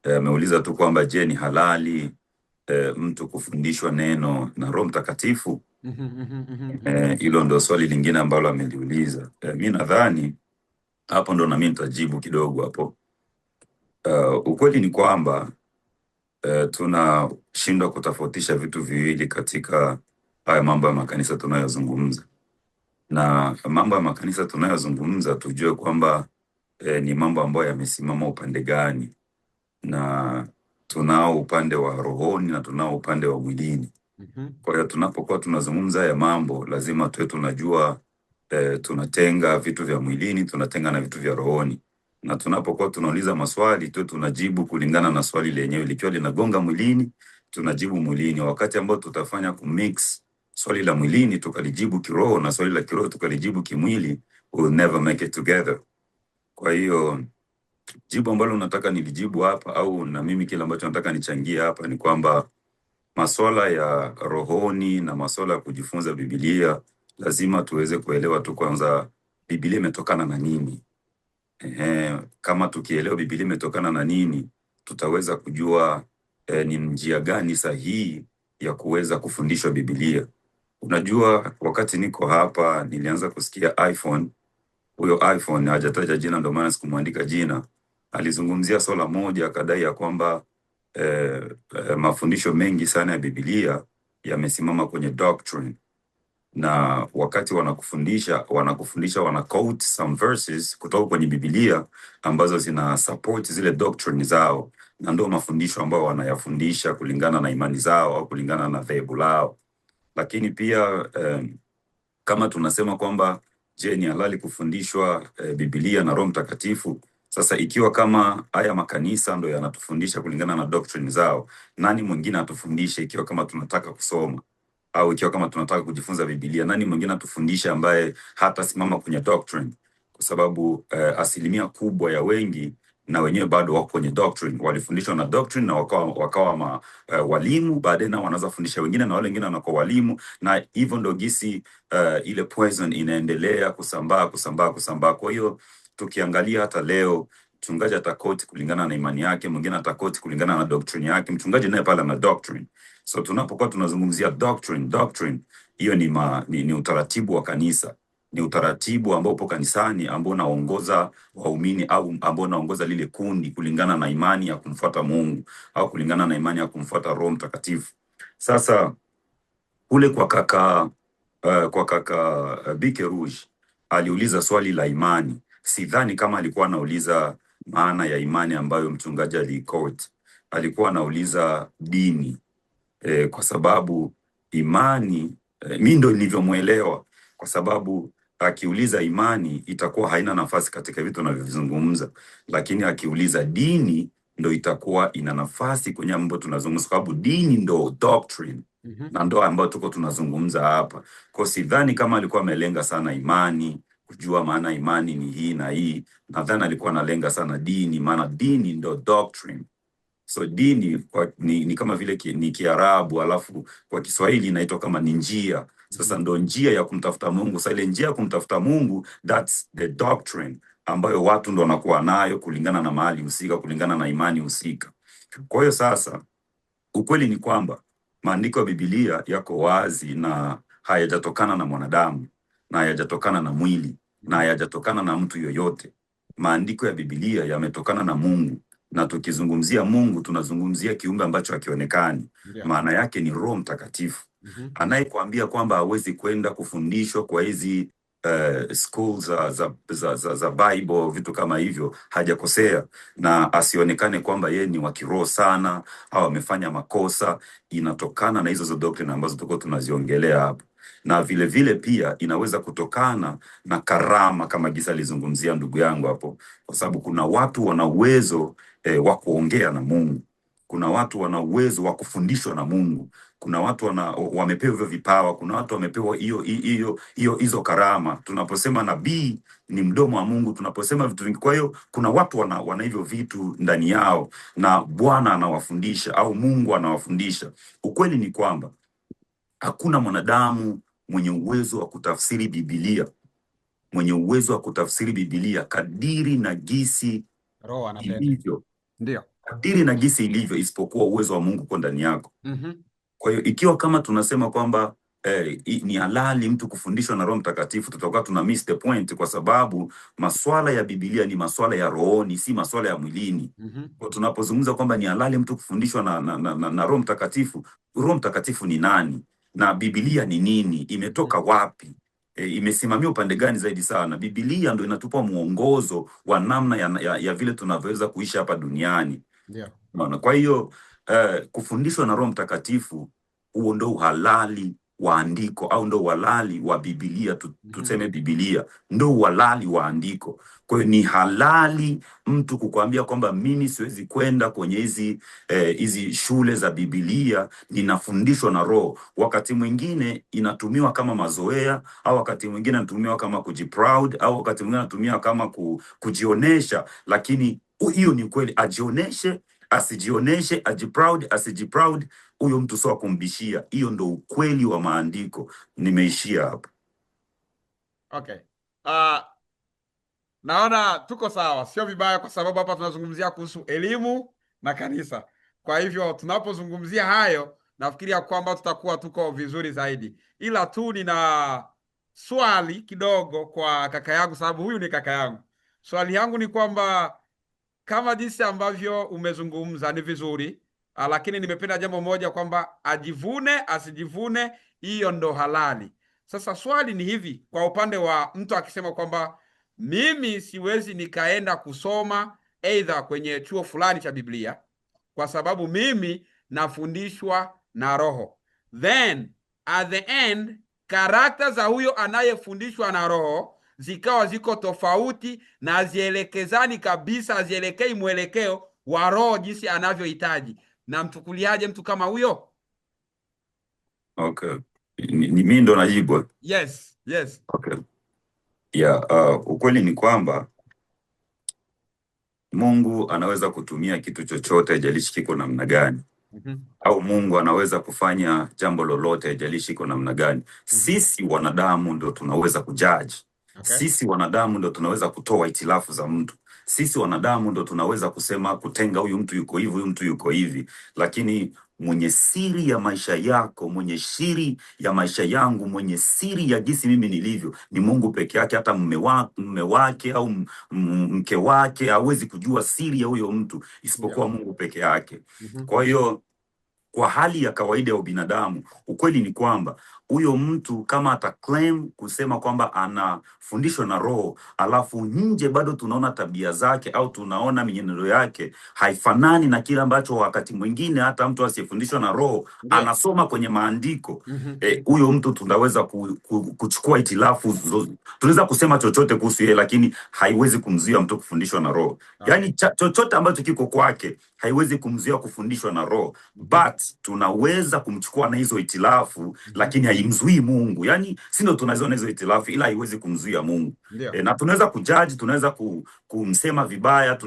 ameuliza tu kwamba je, ni halali mtu kufundishwa neno na Roho Mtakatifu? Hilo ndo swali lingine ambalo ameliuliza. Mi nadhani hapo ndo nami nitajibu kidogo hapo. Ukweli ni kwamba tunashindwa kutofautisha vitu viwili katika haya mambo ya makanisa tunayozungumza. Na mambo ya makanisa tunayozungumza, tujue kwamba ni mambo ambayo yamesimama upande gani, na tunao upande wa rohoni na tunao upande wa mwilini. Kwa hiyo tunapokuwa tunazungumza haya mambo, lazima tuwe tunajua tunatenga vitu vya mwilini, tunatenga na vitu vya rohoni. Na tunapokuwa tunauliza maswali, tuwe tunajibu kulingana na swali lenyewe. Likiwa linagonga mwilini, tunajibu mwilini. Wakati ambao tutafanya kumix swali la mwilini tukalijibu kiroho na swali la kiroho tukalijibu kimwili, we'll never make it together. Kwa hiyo jibu ambalo nataka nilijibu hapa, au na mimi kile ambacho nataka nichangie hapa ni kwamba masuala ya rohoni na masuala ya kujifunza Biblia lazima tuweze kuelewa tu kwanza Biblia imetokana na nini. Ehe, kama tukielewa Biblia imetokana na nini, tutaweza kujua ni njia gani sahihi ya kuweza kufundishwa Biblia. Unajua, wakati niko hapa nilianza kusikia iPhone. Huyo iPhone hajataja jina, ndio maana sikumwandika jina. Alizungumzia swala moja akadai ya kwamba mafundisho mengi sana ya Biblia yamesimama kwenye doctrine, na wakati wanakufundisha wana quote some verses kutoka kwenye Biblia ambazo zina support zile doctrine zao, na ndio mafundisho ambayo wanayafundisha kulingana na imani zao au kulingana na dhehebu lao. Lakini pia kama tunasema kwamba je, ni halali kufundishwa Biblia na Roho Mtakatifu? Sasa ikiwa kama haya makanisa ndo yanatufundisha kulingana na doctrine zao, nani mwingine atufundishe ikiwa kama tunataka kusoma au ikiwa kama tunataka kujifunza Biblia, nani mwingine atufundishe ambaye hatasimama kwenye doctrine? Kwa sababu asilimia kubwa ya wengi na wenyewe bado wako kwenye doctrine, walifundishwa na doctrine na wakawa walimu, baadaye nao wanaanza kufundisha wengine na wale wengine wanakuwa walimu, na hivyo ndo gisi ile poison inaendelea kusambaa kusambaa kusambaa. Kwa hiyo tukiangalia hata leo mchungaji ataquote kulingana na imani yake, mwingine ataquote kulingana na doctrine yake, mchungaji naye pale ana doctrine. So tunapokuwa tunazungumzia doctrine hiyo ni utaratibu wa kanisa, ni utaratibu ambao upo kanisani ambao unaongoza waumini au ambao unaongoza lile kundi kulingana na imani ya kumfuata Mungu au kulingana na imani ya kumfuata Roho Mtakatifu. Sasa kule kwa kaka Bike Rouge aliuliza swali la imani. Sidhani kama alikuwa anauliza maana ya imani ambayo mchungaji aliquote. Alikuwa anauliza dini kwa sababu imani mi ndo nilivyomwelewa, kwa sababu akiuliza imani itakuwa haina nafasi katika vitu tunavyovizungumza, lakini akiuliza dini ndo itakuwa ina nafasi kwenye mambo tunazungumza, kwa sababu dini ndo doctrine na ndo ambayo tuko tunazungumza hapa. Kwa sidhani kama alikuwa amelenga sana imani, kujua maana imani ni hii na hii. Nadhani alikuwa analenga sana dini, maana dini ndo doctrine. So dini ni kama vile ni Kiarabu alafu kwa Kiswahili inaitwa kama ni njia. Sasa ndo njia ya kumtafuta Mungu. Sasa ile njia ya kumtafuta Mungu, that's the doctrine ambayo watu ndo wanakuwa nayo kulingana na mahali husika, kulingana na imani husika. Kwa hiyo sasa ukweli ni kwamba maandiko ya Biblia yako wazi na hayajatokana na mwanadamu na hayajatokana na mwili na hayajatokana na mtu yoyote. Maandiko ya Biblia yametokana na Mungu. Na tukizungumzia Mungu tunazungumzia kiumbe ambacho hakionekani. Ndio. Maana yake ni Roho Mtakatifu. Anayekuambia kwamba hawezi kwenda kufundishwa kwa hizi school za Bible, vitu kama hivyo, hajakosea, na asionekane kwamba yeye ni wa kiroho sana au amefanya makosa. Inatokana na hizo zo doctrine ambazo tuko tunaziongelea hapo, na vile vile pia inaweza kutokana na karama kama gisa alizungumzia ndugu yangu hapo, kwa sababu kuna watu wana uwezo wa kuongea na Mungu, kuna watu wana uwezo wa kufundishwa na Mungu, kuna watu wamepewa hivyo vipawa, kuna watu wamepewa hiyo hiyo hiyo hizo karama. Tunaposema nabii ni mdomo wa Mungu, tunaposema vitu vingi. Kwa hiyo kuna watu wana hivyo vitu ndani yao na Bwana anawafundisha au Mungu anawafundisha. Ukweli ni kwamba hakuna mwanadamu mwenye uwezo wa kutafsiri Biblia, mwenye uwezo wa kutafsiri Biblia kadiri na gisi Roho anatenda. ilivyo, Ndio. kadiri na gisi ilivyo, isipokuwa uwezo wa Mungu uko ndani yako. Kwa hiyo ikiwa kama tunasema kwamba ni halali mtu kufundishwa na Roho Mtakatifu, tutakuwa tuna miss the point, kwa sababu maswala ya Biblia ni maswala ya rohoni, si maswala ya mwilini. Kwa tunapozungumza kwamba ni halali mtu kufundishwa na Roho Mtakatifu, Roho Mtakatifu ni nani na Biblia ni nini? Imetoka wapi? Imesimamia upande gani zaidi sana? Biblia ndo inatupa mwongozo wa namna ya vile tunavyoweza kuishi hapa duniani. Ndio. Unaona? Kwa hiyo kufundishwa na Roho Mtakatifu, huo ndo uhalali wa andiko au ndo uhalali wa Biblia, tuseme Biblia ndo uhalali wa andiko. Kwa hiyo ni halali mtu kukwambia kwamba mimi siwezi kwenda kwenye hizi shule za Biblia, ninafundishwa na Roho. Wakati mwingine inatumiwa kama mazoea, au wakati mwingine inatumiwa kama kujiproud, au wakati mwingine inatumiwa kama kujionesha, lakini hiyo ni kweli, ajioneshe asijioneshe, ajiproud asijiproud, huyo mtu sio kumbishia. Hiyo ndo ukweli wa maandiko. Nimeishia hapo. Okay. Naona tuko sawa, sio vibaya, kwa sababu hapa tunazungumzia kuhusu elimu na kanisa. Kwa hivyo tunapozungumzia hayo, nafikiria kwamba tutakuwa tuko vizuri zaidi, ila tu nina swali kidogo kwa kaka yangu, sababu huyu ni kaka yangu. Swali yangu ni kwamba kama jinsi ambavyo umezungumza ni vizuri, lakini nimependa jambo moja kwamba ajivune asijivune, hiyo ndo halali. Sasa swali ni hivi, kwa upande wa mtu akisema kwamba mimi siwezi nikaenda kusoma aidha kwenye chuo fulani cha Biblia kwa sababu mimi nafundishwa na Roho, then at the end character za huyo anayefundishwa na Roho zikawa ziko tofauti na hazielekezani kabisa, hazielekei mwelekeo wa Roho jinsi anavyohitaji, na mchukuliaje mtu kama huyo? Okay. Ni mimi ndo najibu? Yes. Okay. Yeah, ukweli ni kwamba Mungu anaweza kutumia kitu chochote, haijalishi kiko namna gani. Au Mungu anaweza kufanya jambo lolote, haijalishi iko namna gani. Sisi wanadamu ndo tunaweza kujudge. Sisi wanadamu ndo tunaweza kutoa itilafu za mtu. Sisi wanadamu ndo tunaweza kusema, kutenga huyu mtu yuko hivi, huyu mtu yuko hivi, lakini mwenye siri ya maisha yako, mwenye siri ya maisha yangu, mwenye siri ya jinsi mimi nilivyo ni Mungu peke yake. Hata mume wake au mke wake hawezi kujua siri ya huyo mtu isipokuwa Mungu peke yake. Kwa hiyo kwa hali ya kawaida ya ubinadamu, ukweli ni kwamba huyo mtu kama ata claim kusema kwamba anafundishwa na Roho, alafu nje bado tunaona tabia zake au tunaona mienendo yake haifanani na kile ambacho wakati mwingine hata mtu asiyefundishwa na Roho anasoma kwenye maandiko, huyo mtu tunaweza kuchukua itilafu, tunaweza kusema chochote kuhusu yeye, lakini haiwezi kumzuia mtu kufundishwa na Roho. Yaani chochote ambacho kiko kwake haiwezi kumzuia kufundishwa na Roho, but tunaweza kumchukua na hizo itilafu, lakini haimzuii Mungu. Yaani si ndio tunaziona hizo itilafu, ila haiwezi kumzuia Mungu. Na tunaweza kujudge, tunaweza kumsema vibaya,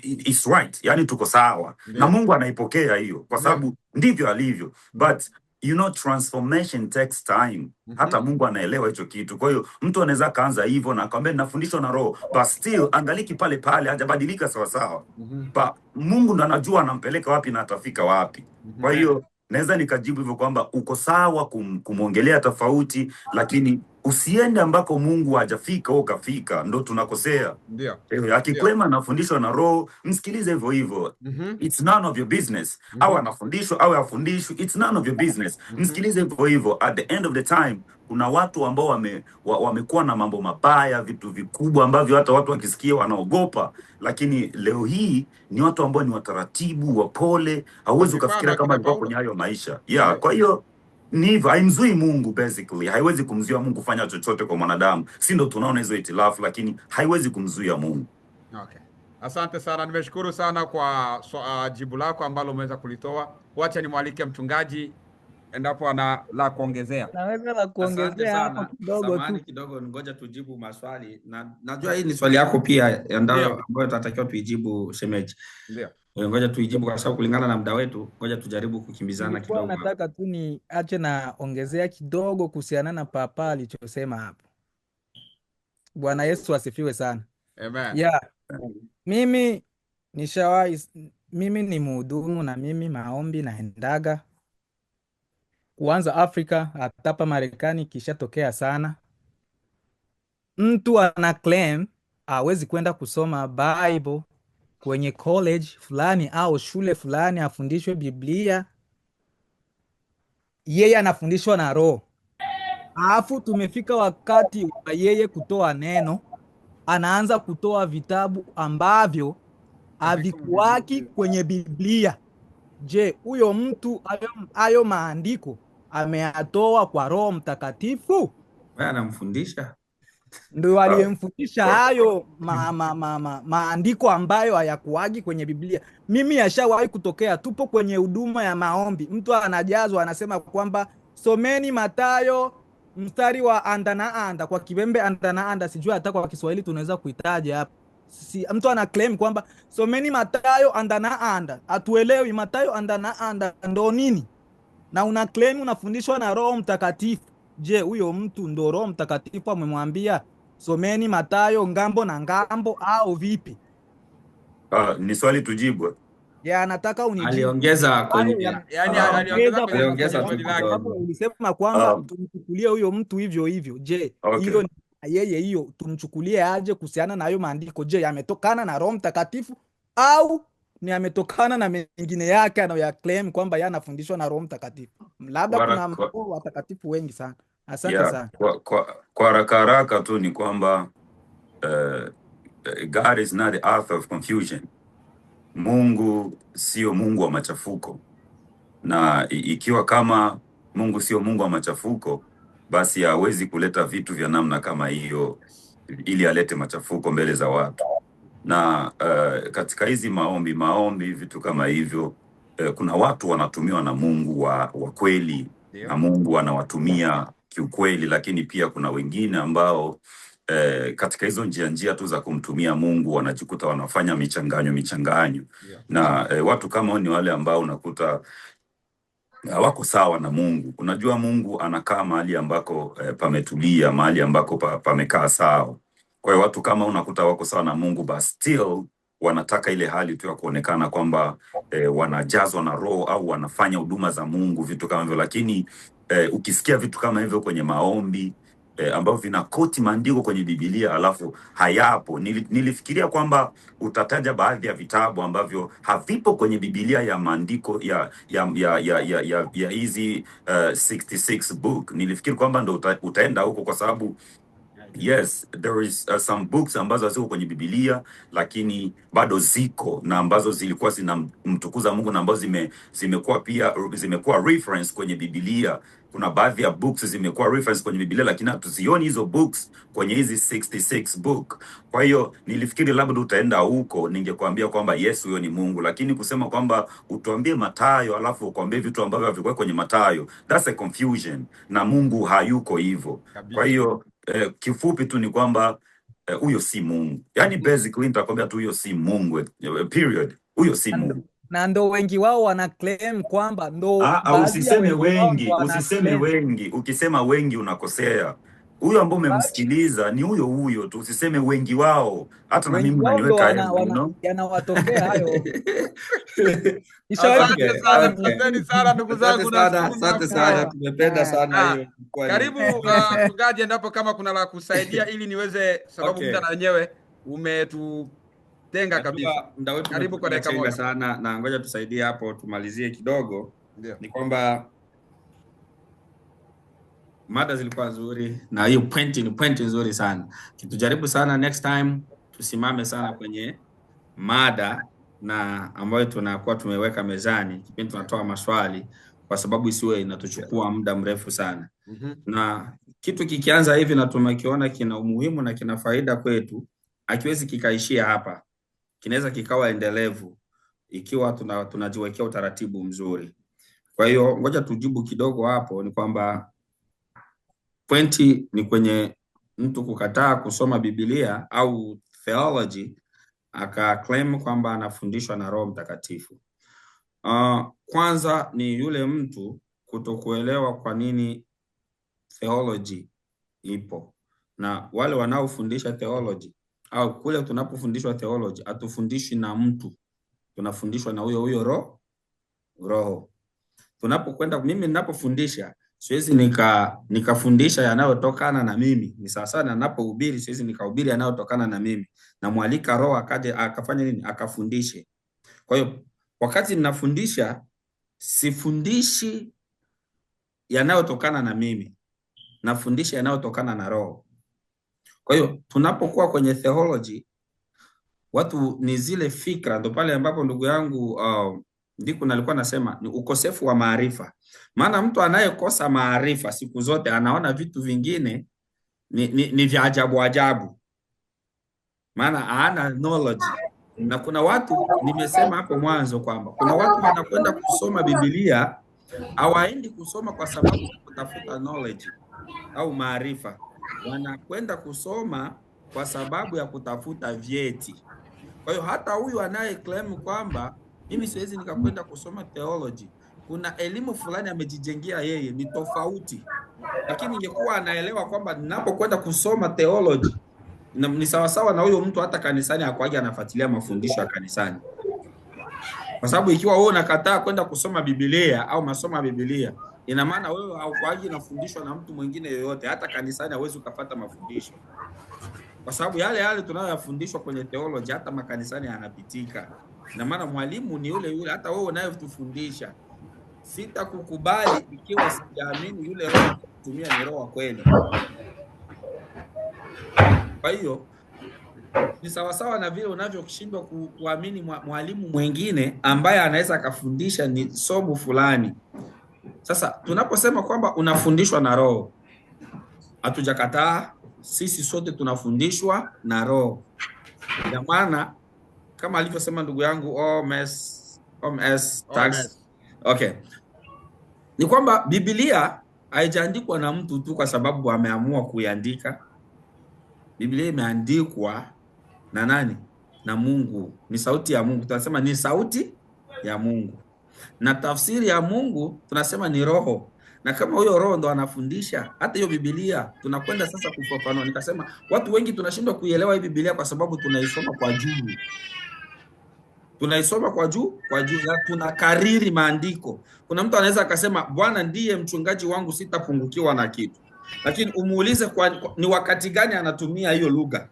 it's right, yani tuko sawa na Mungu anaipokea hiyo kwa sababu ndivyo alivyo. But you know, transformation takes time. Hata Mungu anaelewa hicho kitu. Kwa hiyo mtu anaweza akaanza hivyo na akamwambia ninafundishwa na Roho, but still angaliki pale pale, hajabadilika sawa sawa. But Mungu ndo anajua anampeleka wapi na atafika wapi. Kwa hiyo naweza nikajibu hivyo kwamba uko sawa kumwongelea tofauti, lakini Usiende ambako Mungu hajafika wewe ukafika, ndo tunakosea. Ndio. Akiclaim anafundishwa na Roho, msikilize hivyo hivyo. It's none of your business. Au anafundishwa au afundishwi, it's none of your business. Msikilize hivyo hivyo. At the end of the time, kuna watu ambao wamekuwa na mambo mabaya, vitu vikubwa ambavyo hata watu wakisikia wanaogopa, lakini leo hii ni watu ambao ni wataratibu, wapole, hauwezi Mifano ukafikiria kama akina alikuwa Paulo. kwenye hayo maisha. Yeah, Ndio. kwa hiyo ni hivyo, haimzui Mungu basically, haiwezi kumzuia Mungu kufanya chochote kwa mwanadamu. Si ndo tunaona hizo hitilafu, lakini haiwezi kumzuia Mungu. Okay. Asante sana, nimeshukuru sana kwa jibu lako ambalo umeweza kulitoa. Wacha nimwalike mchungaji endapo ana la kuongezea. Naweza la Asante kuongezea hapo sana. kidogo Samahani tu. kidogo, ngoja tujibu maswali, na najua hii ni swali yako pia Ndio, ambayo tunatakiwa tuijibu shemeji. ndio. Ngoja tuijibu kwa sababu kulingana na muda wetu, ngoja tujaribu kukimbizana Nilikuwa kidogo hapa. nataka tu ni ache na ongezea kidogo kuhusiana na papa alichosema hapo. Bwana Yesu asifiwe sana. Amen. Yeah, mimi nishawahi, mimi ni mhudumu na mimi maombi naendaga kuanza Afrika hata hapa Marekani kishatokea sana. Mtu ana claim hawezi kwenda kusoma Bible kwenye college fulani au shule fulani afundishwe Biblia, yeye anafundishwa na Roho. Alafu tumefika wakati wa yeye kutoa neno, anaanza kutoa vitabu ambavyo Haviko havikuwaki Biblia. kwenye Biblia. Je, huyo mtu hayo maandiko ameyatoa kwa Roho Mtakatifu? Wewe anamfundisha Ndio aliyemfundisha hayo maandiko ambayo hayakuwagi kwenye Biblia. Mimi yashawahi kutokea, tupo kwenye huduma ya maombi, mtu anajazwa anasema kwamba someni Mathayo mstari wa anda na anda, kwa Kibembe anda na anda, sijui hata kwa Kiswahili tunaweza kuitaja hapa. Si, mtu ana claim kwamba someni Mathayo anda na anda, hatuelewi Mathayo anda na anda ndo nini, na una claim unafundishwa na Roho Mtakatifu. Je, huyo mtu ndo Roho Mtakatifu amemwambia someni Mathayo ngambo na ngambo au vipi? Ni swali tujibu. Ya, nataka unijibu. Aliongeza Hayo kwenye Yaani aliongeza aliongeza kwenye aliongeza kwenye tu swali lake. kidogo. Ulisema kwamba tumchukulie huyo mtu hivyo hivyo. Je, Okay. hiyo yeye hiyo tumchukulie aje kuhusiana na hayo maandiko? Je, yametokana na Roho Mtakatifu au ni ametokana na mengine yake anayoya claim kwamba yeye anafundishwa na Roho Mtakatifu? Labda kuna roho watakatifu wengi sana. Asante sana. Kwa haraka haraka tu ni kwamba God is not the author of confusion. Mungu sio Mungu wa machafuko, na ikiwa kama Mungu sio Mungu wa machafuko, basi hawezi kuleta vitu vya namna kama hiyo ili alete machafuko mbele za watu. Na katika hizi maombi maombi vitu kama hivyo, kuna watu wanatumiwa na Mungu wa kweli na Mungu anawatumia kiukweli, lakini pia kuna wengine ambao katika hizo njia tu za kumtumia Mungu wanajikuta wanafanya michanganyo michanganyo. Na watu kama hao ni wale ambao unakuta hawako sawa na Mungu. Unajua Mungu anakaa mahali ambako pametulia, mahali ambako pamekaa sawa. Kwa hiyo watu kama unakuta wako sawa na Mungu, but still wanataka ile hali tu ya kuonekana kwamba wanajazwa na Roho au wanafanya huduma za Mungu, vitu kama hivyo. Lakini ukisikia vitu kama hivyo kwenye maombi ambavyo vinaquote maandiko kwenye Biblia alafu hayapo. Nilifikiria kwamba utataja baadhi ya vitabu ambavyo havipo kwenye Biblia ya maandiko ya hizi 66 book. Nilifikiri kwamba ndo utaenda huko kwa sababu yes, there is some books ambazo haziko kwenye Biblia lakini bado ziko na ambazo zilikuwa zinamtukuza Mungu na ambazo zimekuwa pia zimekuwa reference kwenye Biblia. Kuna baadhi ya books zimekuwa reference kwenye Biblia lakini hatuzioni hizo books kwenye hizi 66 book. Kwa hiyo nilifikiri labda utaenda huko, ningekuambia kwamba yes, huyo ni Mungu, lakini kusema kwamba utuambie Mathayo alafu ukwambie vitu ambavyo havikuwa kwenye Mathayo, that's a confusion, na Mungu hayuko hivyo. Kwa hiyo kifupi tu ni kwamba huyo si Mungu. Yaani basically nitakwambia tu huyo si Mungu, period. Huyo si Na ndo Mungu. na ndo wengi wao wana claim kwamba ndo Ah, ah, baadhi ya usiseme wengi wao wengi, ndo wana usiseme claim wengi. Ukisema wengi unakosea. Huyo ambao umemsikiliza ni huyo huyo tu, usiseme wengi wao. Hata na Wengi mimi wao ndo unaniweka hivyo, you know? yanawatokea hayo. Nishawahi Asante Okay, sana, okay. asanteni sana ndugu Asante zangu, sana, nashukuru asante sana, mnakuwa. tumependa sana hiyo. Karibu mchungaji, endapo kama kuna la kusaidia ili niweze, sababu Okay. muda na wenyewe umetutenga kabisa. Najua muda wetu Karibu kwa umetupiga dakika chenga moja. sana, na ngoja tusaidie hapo, tumalizie kidogo. Ndio. Ni kwamba mada zilikuwa nzuri na hiyo pointi ni pointi nzuri sana. Tujaribu sana next time tusimame sana kwenye mada na ambayo tunakuwa tumeweka mezani kipindi tunatoa maswali, kwa sababu isiwe inatuchukua muda mrefu sana. Na kitu kikianza hivi na tumekiona kina umuhimu na kina faida kwetu, hakiwezi kikaishia hapa, kinaweza kikawa endelevu ikiwa tunajiwekea utaratibu mzuri. Kwa hiyo ngoja tujibu kidogo hapo, ni kwamba pointi ni kwenye mtu kukataa kusoma Biblia au theology aka claim kwamba anafundishwa na Roho Mtakatifu. Kwanza ni yule mtu kutokuelewa kwa nini theology ipo, na wale wanaofundisha theology au kule tunapofundishwa theology hatufundishwi na mtu, tunafundishwa na huyo huyo Roho. Tunapokwenda, mimi ninapofundisha siwezi nikafundisha yanayotokana na mimi. Ni sawa sana ninapohubiri, siwezi nikahubiri yanayotokana na mimi. Namwalika Roho akaje akafanye nini? Akafundishe. Kwa hiyo wakati ninafundisha sifundishi yanayotokana na mimi, nafundisha yanayotokana na Roho. Kwa hiyo tunapokuwa kwenye theology, watu ni zile fikra, ndo pale ambapo ndugu yangu Ndiku nalikuwa nasema ni ukosefu wa maarifa. Maana mtu anayekosa maarifa siku zote anaona vitu vingine ni vya ajabu ajabu, maana hana knowledge. Na kuna watu, nimesema hapo mwanzo kwamba kuna watu wanakwenda kusoma Biblia, hawaendi kusoma kwa sababu ya kutafuta knowledge au maarifa, wanakwenda kusoma kwa sababu ya kutafuta vyeti. Kwa hiyo hata huyu anaye claim kwamba mimi siwezi nikakwenda kusoma theology, kuna elimu fulani amejijengea yeye, ni tofauti. Lakini ingekuwa anaelewa kwamba ninapokwenda kusoma theology ni sawasawa na huyo mtu hata kanisani hakuwaga anafuatilia mafundisho ya kanisani. Kwa sababu ikiwa wewe unakataa kwenda kusoma Biblia au masomo ya Biblia, ina maana wewe haukuwaji unafundishwa na mtu mwingine yoyote, hata kanisani hauwezi ukapata mafundisho. Kwa sababu yale yale tunayoyafundishwa kwenye theology hata makanisani yanapitika. Ina maana mwalimu ni yule yule, hata wewe unayetufundisha. Sitakukubali ikiwa sijaamini yule roho kutumia ni roho wa kweli. Kwa hiyo ni sawasawa na vile unavyoshindwa kuamini mwalimu mwingine ambaye anaweza akafundisha ni somo fulani. Sasa tunaposema kwamba unafundishwa na Roho, hatujakataa, sisi sote tunafundishwa na Roho. Ina maana kama alivyosema ndugu yangu OMS tax. OMS. Okay. Ni kwamba Biblia haijaandikwa na mtu tu kwa sababu ameamua kuiandika. Biblia imeandikwa na nani? Na Mungu. Ni sauti ya Mungu. Tunasema ni sauti ya Mungu. Na tafsiri ya Mungu tunasema ni Roho. Na kama huyo Roho ndo anafundisha hata hiyo Biblia, tunakwenda sasa kufafanua. Nikasema watu wengi tunashindwa kuielewa hii Biblia kwa sababu tunaisoma kwa juu. Tunaisoma kwa juu, kwa juu na tunakariri maandiko. Kuna mtu anaweza akasema Bwana ndiye mchungaji wangu, sitapungukiwa na kitu. Lakini umuulize ni wakati gani anatumia hiyo lugha.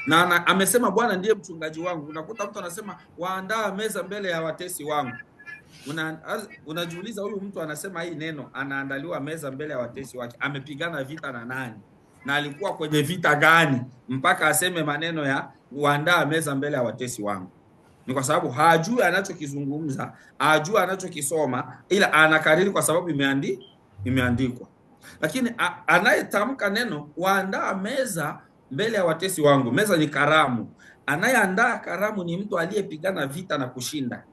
Na amesema Bwana ndiye mchungaji wangu. Unakuta mtu anasema waandaa meza mbele ya watesi wangu. Unajiuliza huyu mtu anasema hii neno, anaandaliwa meza mbele ya watesi wake. Amepigana vita na nani? Na alikuwa kwenye vita gani mpaka aseme maneno ya waandaa meza mbele ya watesi wangu? Ni kwa sababu hajui anachokizungumza, hajui anachokisoma, ila anakariri kwa sababu imeandikwa. Lakini anayetamka neno waandaa meza mbele ya watesi wangu, meza ni karamu. Anayeandaa karamu ni mtu aliyepigana vita na kushinda.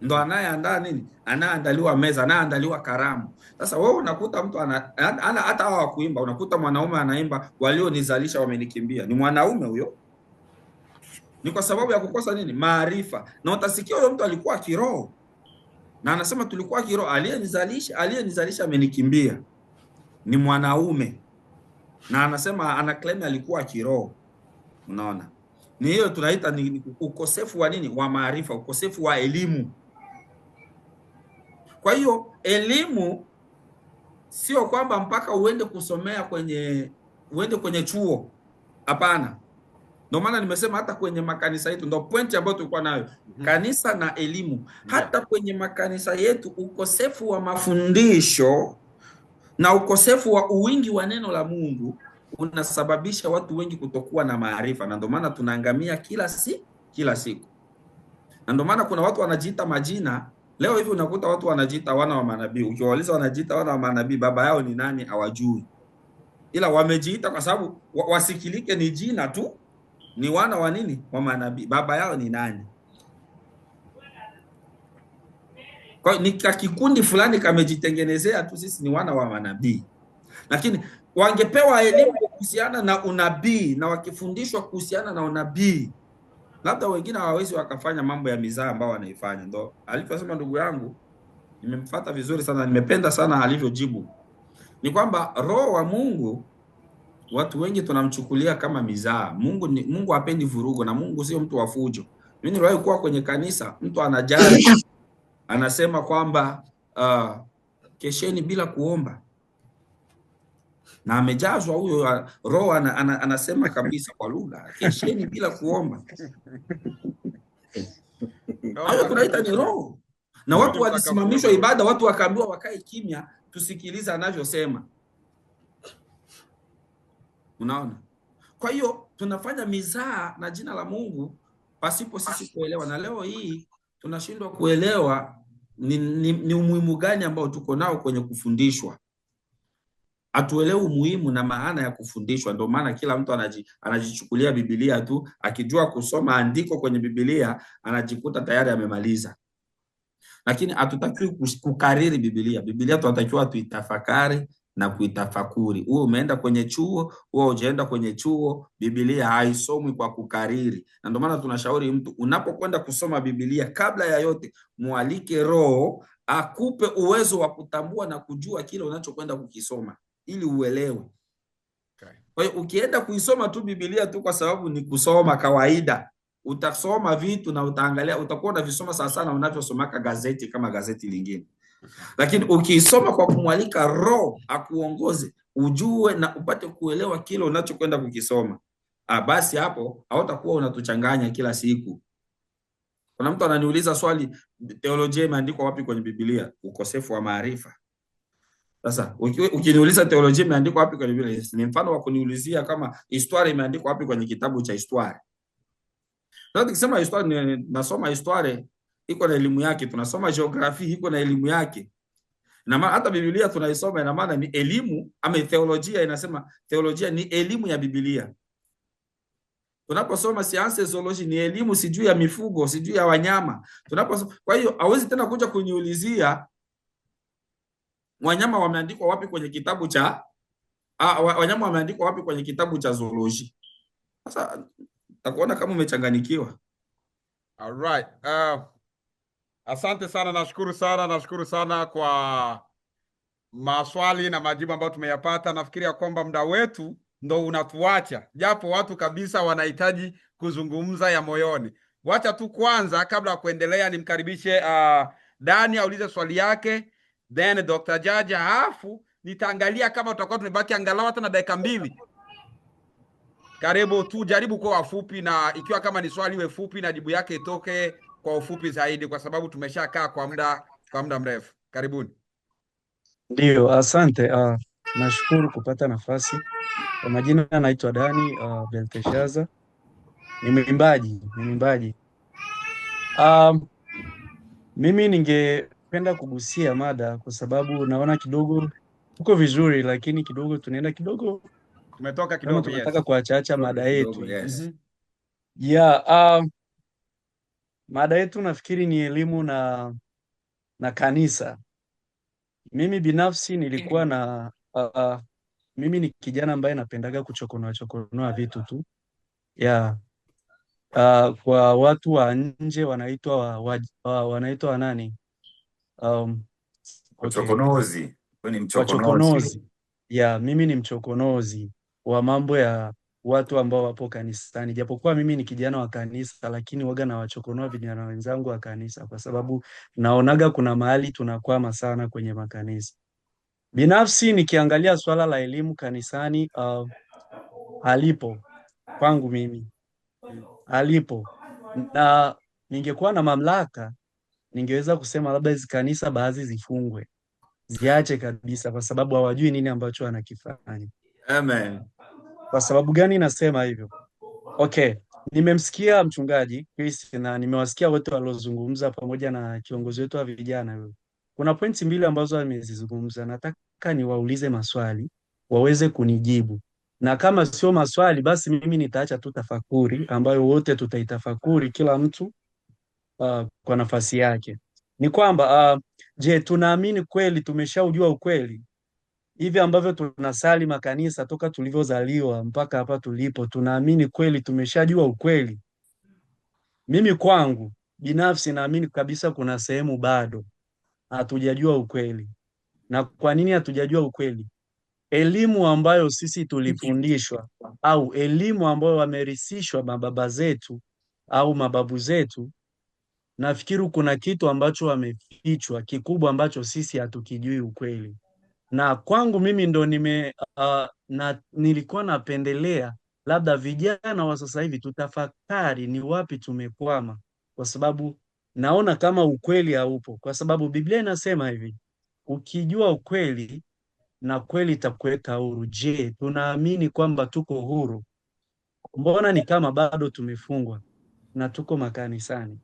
Ndo anayeandaa nini? Anayeandaliwa meza, anayeandaliwa karamu. Sasa wewe unakuta mtu ana hata hawa kuimba, unakuta mwanaume anaimba walionizalisha wamenikimbia. Ni mwanaume huyo. Ni kwa sababu ya kukosa nini? Maarifa. Na utasikia huyo mtu alikuwa kiroho. Na anasema tulikuwa kiroho, aliyenizalisha amenikimbia. Ni mwanaume na anasema ana claim alikuwa kiroho. Unaona, ni hiyo tunaita ni ukosefu wa nini? Wa maarifa, ukosefu wa elimu. Kwa hiyo elimu sio kwamba mpaka uende kusomea kwenye uende kwenye chuo, hapana. Ndio maana nimesema hata kwenye makanisa yetu, ndio pointi ambayo tulikuwa nayo, kanisa na elimu. Hata kwenye makanisa yetu ukosefu wa mafundisho na ukosefu wa uwingi wa neno la Mungu unasababisha watu wengi kutokuwa na maarifa, na ndio maana tunaangamia kila siku. Na ndio maana kuna watu wanajiita majina leo hivi, unakuta watu wanajiita wana wa manabii. Ukiwauliza wanajiita wana wa manabii, baba yao ni nani hawajui, ila wamejiita kwa sababu wasikilike, ni jina tu, ni wana wa nini? Wa manabii. Baba yao ni nani? Kwa ni kikundi fulani kamejitengenezea tu, sisi ni wana wa manabii. Lakini wangepewa elimu kuhusiana na unabii na wakifundishwa kuhusiana na unabii, labda wengine hawawezi wakafanya mambo ya mizaa ambao wanaifanya. Ndo alivyosema ndugu yangu, nimemfuata vizuri sana, nimependa sana alivyojibu, ni kwamba roho wa Mungu watu wengi tunamchukulia kama mizaa. Mungu hapendi vurugo na Mungu sio mtu wa fujo. Mimi niliwahi kuwa kwenye kanisa, mtu anajali anasema kwamba kesheni bila kuomba, na amejazwa huyo roho anasema kabisa kwa lugha, kesheni bila kuomba. Hayo tunaita ni roho. Na watu walisimamishwa ibada, watu wakaambiwa wakae kimya, tusikilize anavyosema. Unaona? Kwa hiyo tunafanya mizaa na jina la Mungu pasipo sisi kuelewa, na leo hii tunashindwa kuelewa ni umuhimu gani ambao tuko nao kwenye kufundishwa. Hatuelewi umuhimu na maana ya kufundishwa. Ndio maana kila mtu anajichukulia Biblia tu, akijua kusoma andiko kwenye Biblia anajikuta tayari amemaliza. Lakini hatutakiwi kukariri Biblia. Biblia tunatakiwa tuitafakari na kuitafakuri. Uwe umeenda kwenye chuo, uwe hujaenda kwenye chuo, Biblia haisomwi kwa kukariri. Na ndio maana tunashauri mtu unapokwenda kusoma Biblia, kabla ya yote mualike Roho akupe uwezo wa kutambua na kujua kile unachokwenda kukisoma ili uelewe. Okay. Kwa hiyo ukienda kuisoma tu Biblia tu kwa sababu ni kusoma kawaida, utasoma vitu na utaangalia, utakuwa unavisoma sana sana unavyosomaka gazeti kama gazeti lingine. Lakini ukiisoma kwa kumwalika Roho akuongoze, ujue na upate kuelewa kile unachokwenda kukisoma, basi hapo hautakuwa unatuchanganya kila siku. Kuna mtu ananiuliza swali, teolojia imeandikwa wapi kwenye Biblia? Ukosefu wa maarifa. Sasa ukiniuliza teolojia imeandikwa wapi kwenye Biblia, ni mfano wa kuniulizia kama historia imeandikwa wapi kwenye kitabu cha historia. Sasa tukisema historia, nasoma historia iko na elimu yake, tunasoma jiografia iko na elimu yake. Na maana hata Biblia tunaisoma, ina maana ni elimu, ama theolojia inasema theolojia ni elimu ya Biblia. Tunaposoma science zoology ni elimu sijui ya mifugo, sijui ya wanyama. Tunaposoma, kwa hiyo hawezi tena kuja kuniulizia wanyama wameandikwa wapi kwenye kitabu cha wanyama wameandikwa wapi kwenye kitabu cha zoology. Sasa takuona kama umechanganyikiwa. All right. Asante sana, nashukuru sana kwa maswali na majibu ambayo tumeyapata. Nafikiri ya kwamba muda wetu ndo unatuacha, japo watu kabisa wanahitaji kuzungumza ya moyoni. Wacha tu kwanza, kabla ya kuendelea, nimkaribishe Dani aulize swali yake, then Dr. Jaja, halafu nitaangalia kama tutakuwa tumebaki angalau hata na dakika 2. Karibu tu, jaribu kuwa wafupi, na ikiwa kama ni swali iwe fupi na jibu yake itoke kwa ufupi zaidi, kwa sababu tumeshakaa kwa muda mrefu. Karibuni. Ndio, asante. Nashukuru kupata nafasi. Kwa majina naitwa Dani Belteshaza. Ni mwimbaji. Mimi ningependa kugusia mada kwa sababu naona kidogo tuko vizuri, lakini kidogo tunaenda kidogo, tumetoka kidogo, tunataka yes, kuachaacha mada yetu. Yes. Mm-hmm. Yeah, mada yetu nafikiri ni elimu na kanisa. Mimi binafsi nilikuwa na mimi ni kijana ambaye napendaga kuchokonoa vitu tu. Yeah. Kwa watu wa nje wanaitwa wanaitwa nani? Wachokonozi. Wewe ni mchokonozi. Ya, mimi ni mchokonozi wa mambo ya watu ambao wapo kanisani. Japokuwa mimi ni kijana wa kanisa, lakini waga na wachokonoa vijana wenzangu wa kanisa kwa sababu naonaga kuna mahali tunakwama sana kwenye makanisa. Binafsi nikiangalia swala la elimu kanisani, halipo kwangu mimi, halipo. Na ningekuwa na mamlaka, ningeweza kusema labda hizi kanisa baadhi zifungwe, ziache kabisa, kwa sababu hawajui nini ambacho wanakifanya. Amen. Kwa sababu gani nasema hivyo? Okay, nimemsikia mchungaji Chris na nimewasikia wote waliozungumza pamoja na kiongozi wetu wa vijana huyu. Kuna pointi mbili ambazo amezizungumza, nataka niwaulize maswali waweze kunijibu, na kama sio maswali basi mimi nitaacha tu tafakuri ambayo wote tutaitafakuri, kila mtu kwa nafasi yake. Ni kwamba je, tunaamini kweli tumeshaujua ukweli? Hivi ambavyo tunasali makanisa toka tulivyozaliwa mpaka hapa tulipo, tunaamini kweli tumeshajua ukweli? Mimi kwangu binafsi naamini kabisa kuna sehemu bado hatujajua ukweli. Na kwa nini hatujajua ukweli? Elimu ambayo sisi tulifundishwa au elimu ambayo wamerisishwa mababa zetu au mababu zetu, nafikiri kuna kitu ambacho wamefichwa kikubwa ambacho sisi hatukijui ukweli. Na kwangu mimi ndo nilikuwa napendelea labda vijana wa sasa hivi tutafakari ni wapi tumekwama, kwa sababu naona kama ukweli haupo, kwa sababu Biblia inasema hivi, ukijua ukweli na kweli itakuweka huru. Je, tunaamini kwamba tuko huru? Mbona ni kama bado tumefungwa na tuko makanisani?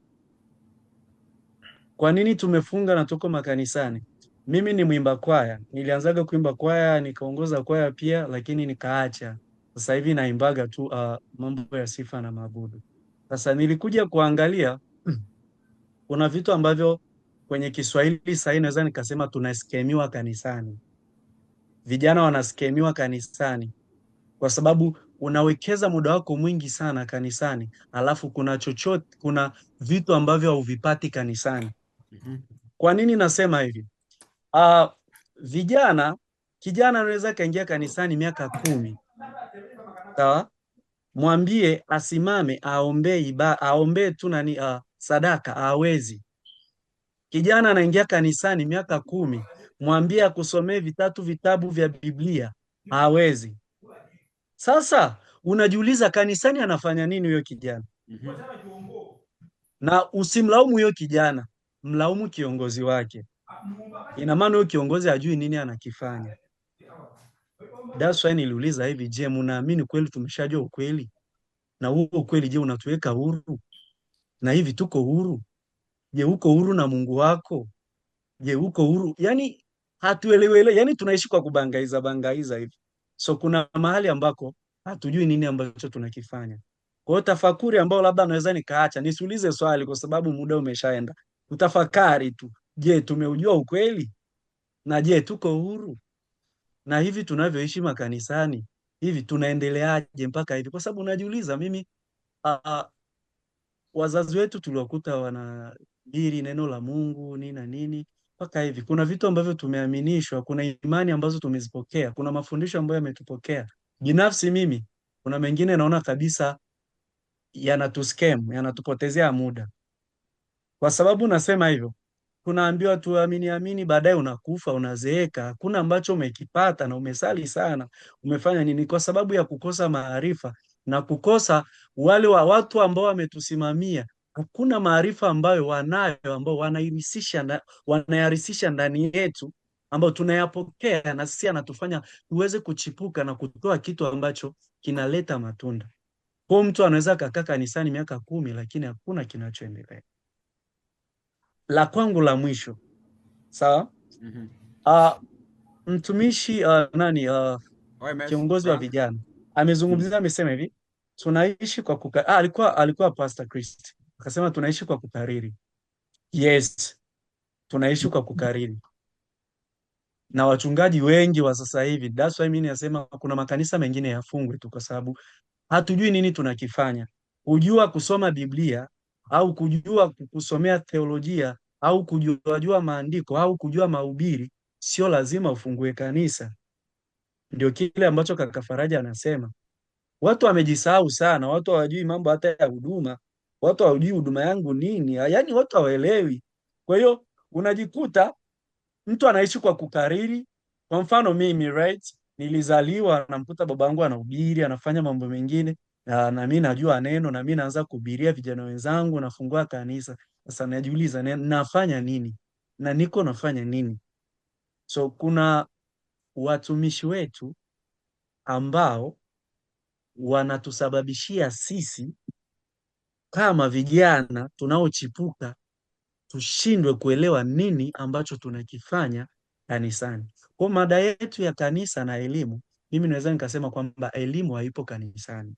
Kwa nini tumefunga na tuko makanisani? Mimi ni mwimba kwaya, nilianzaga kuimba kwaya, nikaongoza kwaya pia, lakini nikaacha. Sasa hivi naimbaga tu mambo ya sifa na maabudu. Sasa nilikuja kuangalia kuna vitu ambavyo kwenye Kiswahili sasa naweza nikasema tunaskemiwa kanisani. Vijana wanaskemiwa kanisani kwa sababu unawekeza muda wako mwingi sana kanisani, alafu kuna chochote, kuna vitu ambavyo hauvipati kanisani. Kwa nini nasema hivi? Vijana, kijana anaweza kaingia kanisani miaka 10. Sawa? Mwambie asimame aombee aombee tu nani sadaka, hawezi. Kijana anaingia kanisani miaka 10, mwambie akusomee vitabu vya Biblia, hawezi. Sasa unajiuliza kanisani anafanya nini huyo kijana? Na usimlaumu huyo kijana, mlaumu kiongozi wake. Ina maana huyo kiongozi hajui nini anakifanya. That's why niliuliza hivi, je, mnaamini kweli tumeshajua ukweli? Na huo ukweli je, unatuweka huru? Na hivi tuko huru? Je, uko huru na Mungu wako? Je, uko huru? Yani hatuelewele, yani tunaishi kwa kubangaiza bangaiza hivi. So kuna mahali ambako hatujui nini ambacho tunakifanya. Kwa hiyo tafakuri ambao labda naweza nikaacha, nisiulize swali kwa sababu muda umeshaenda. Utafakari tu. Je, tumeujua ukweli? Na je, tuko huru? Na hivi tunavyoishi makanisani, hivi tunaendeleaje mpaka hivi? Kwa sababu unajiuliza mimi wazazi wetu tuliwakuta wanahubiri neno la Mungu nini na nini mpaka hivi. Kuna vitu ambavyo tumeaminishwa, kuna imani ambazo tumezipokea, kuna mafundisho ambayo yametupokea. Binafsi mimi kuna mengine naona kabisa yanatuscam, yanatupotezea muda. Kwa sababu nasema hivyo, tunaambiwa tuamini amini, baadaye unakufa, unazeeka, hakuna ambacho umekipata na umesali sana, umefanya nini? Kwa sababu ya kukosa maarifa na kukosa wale wa watu ambao wametusimamia. Hakuna maarifa ambayo wanayo ambao wanayarisisha ndani yetu ambao tunayapokea na sisi anatufanya tuweze kuchipuka na kutoa kitu ambacho kinaleta matunda. Kwa mtu anaweza kakaa kanisani miaka 10 lakini hakuna kinachoendelea. La kwangu la mwisho. Sawa? Mtumishi kiongozi wa vijana amezungumzia, amesema hivi, tunaishi kwa alikuwa Pastor Chris. Akasema tunaishi kwa kukariri. Yes, tunaishi kwa kukariri. Na wachungaji wengi wa sasa hivi, that's why mimi nasema kuna makanisa mengine yafungwe tu kwa sababu hatujui nini tunakifanya. Kujua kusoma Biblia au kujua kusomea theolojia au kujua maandiko au kujua mahubiri, sio lazima ufungue kanisa. Ndio kile ambacho kaka Faraja anasema. Watu wamejisahau sana, watu hawajui mambo hata ya huduma, watu hawajui huduma yangu nini, yaani watu hawaelewi. Kwa hiyo unajikuta mtu anaishi kwa kukariri. Kwa mfano mimi, right, nilizaliwa namkuta babangu anahubiri, anafanya mambo mengine na mimi najua neno, na mimi naanza kuhubiria vijana wenzangu, nafungua kanisa. Sasa najiuliza nafanya nini na niko nafanya nini? So kuna watumishi wetu ambao wanatusababishia sisi kama vijana tunaochipuka tushindwe kuelewa nini ambacho tunakifanya kanisani. Kwa mada yetu ya kanisa na elimu, mimi naweza nikasema kwamba elimu haipo kanisani,